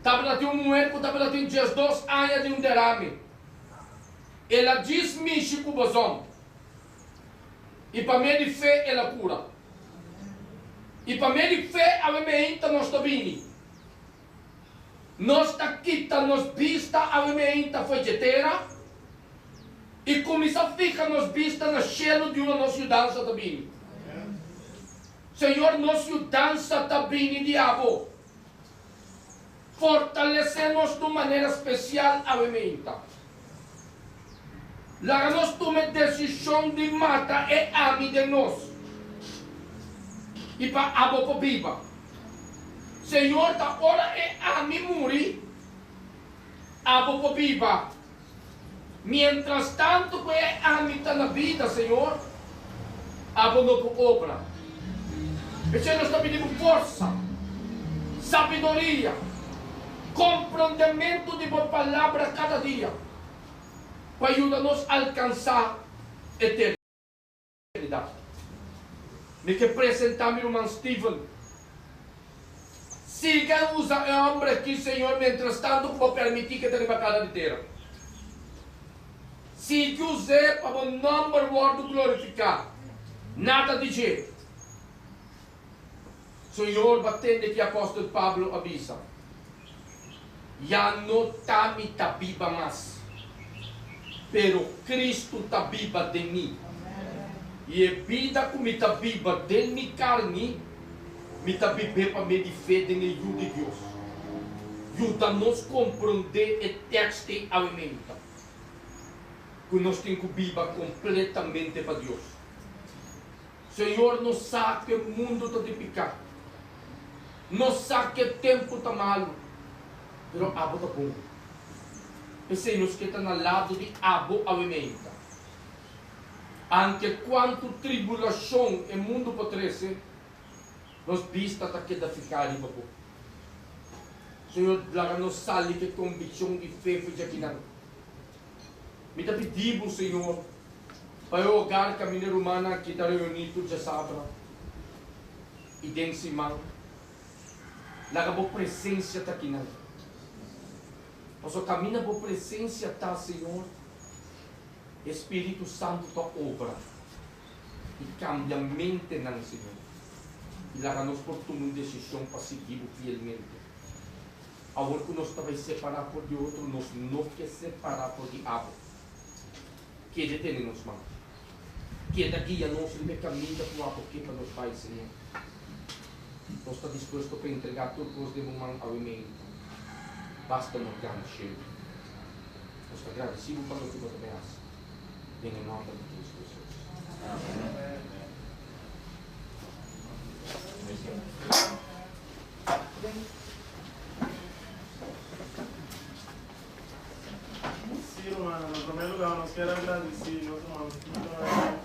Tabata tin un muher ku tabata tin diesdos aña di un derame. El a djis mishi ku bozon, i pa medio di fe el a kura. I pa medio di fe awe meinta nos ta bini. Nos ta kita nos bista awe meinta fo'i dje tera i kuminsá fiha nos bista na shelu di unda nos yudansa ta bini. Señor, nos yudansa ta bini di abo. Fortalesé nos di un manera spesial awe meinta. Laga nos tuma e desishon di mata e ami den nos i pa abo por biba. Señor, ta ora e ami muri, abo por biba. Mientras tanto ku e ami ta na bida, Señor, abo no por obra. P'esei nos ta pidi bo forsa, sabiduria, komprondementu di bo Palabra kada dia, pa yuda nos alkansá eternidat. Mi ke presentá mi ruman Steven. Sigui usa e hòmber akí, Señor, mientrastantu ku Bo permití ku e ta riba kara di tera. Sigui us'é pa Bo nòmber wòrdu glorifiká. Nada di dje. Señor, bo a tende ki apòstel Pablo a bisa, Ya no ta mi ta biba mas, pero Kristu ta biba den mi. I e bida ku mi ta biba den mi karni, mi ta bib'é pa medio di fe den e Yu di Dios. Yuda nos komprondé e tèkst ei awe meinta, ku nos tin ku biba kompletamente pa Dios. Señor, nos sa ku e mundu ta di piká. Nos sa ku e tempu ta malu, pero abo ta bon. P'esei nos ke ta na lado di abo awe meinta. Anke kuantu tribulashon e mundu por trese, nos bista ta keda fihá riba bo. Señor, laga nos sali ku e konvikshon di fe for djakinan. Mi ta pidi bo, Señor, pa e hogar kaminda e rumannan aki ta reuní tur djasabra i den siman, laga bo presensia ta akinan. Pasobra kaminda bo presensia ta, Señor, e Spiritu Santu ta obra i kambia mentenan, Señor, i laga nos por tuma un desishon pa sigui bo fielmente. Awor ku nos ta bai separá for di otro, nos no ke separá for di abo. Keda tene nos man. Keda guia nos riba e kaminda ku abo ke pa nos bai, Señor. Nos ta dispuesto pa entregá tur kos den bo man awe meinta. Basta nos gana shelu. Nos ta gradisí bo pa loke bo ta bai hasi. Den e nòmber di Kristu Hesus. Amèn. Sí, rumannan, na promé lugá nos kier a gradisí nos ruman Tito Ryan.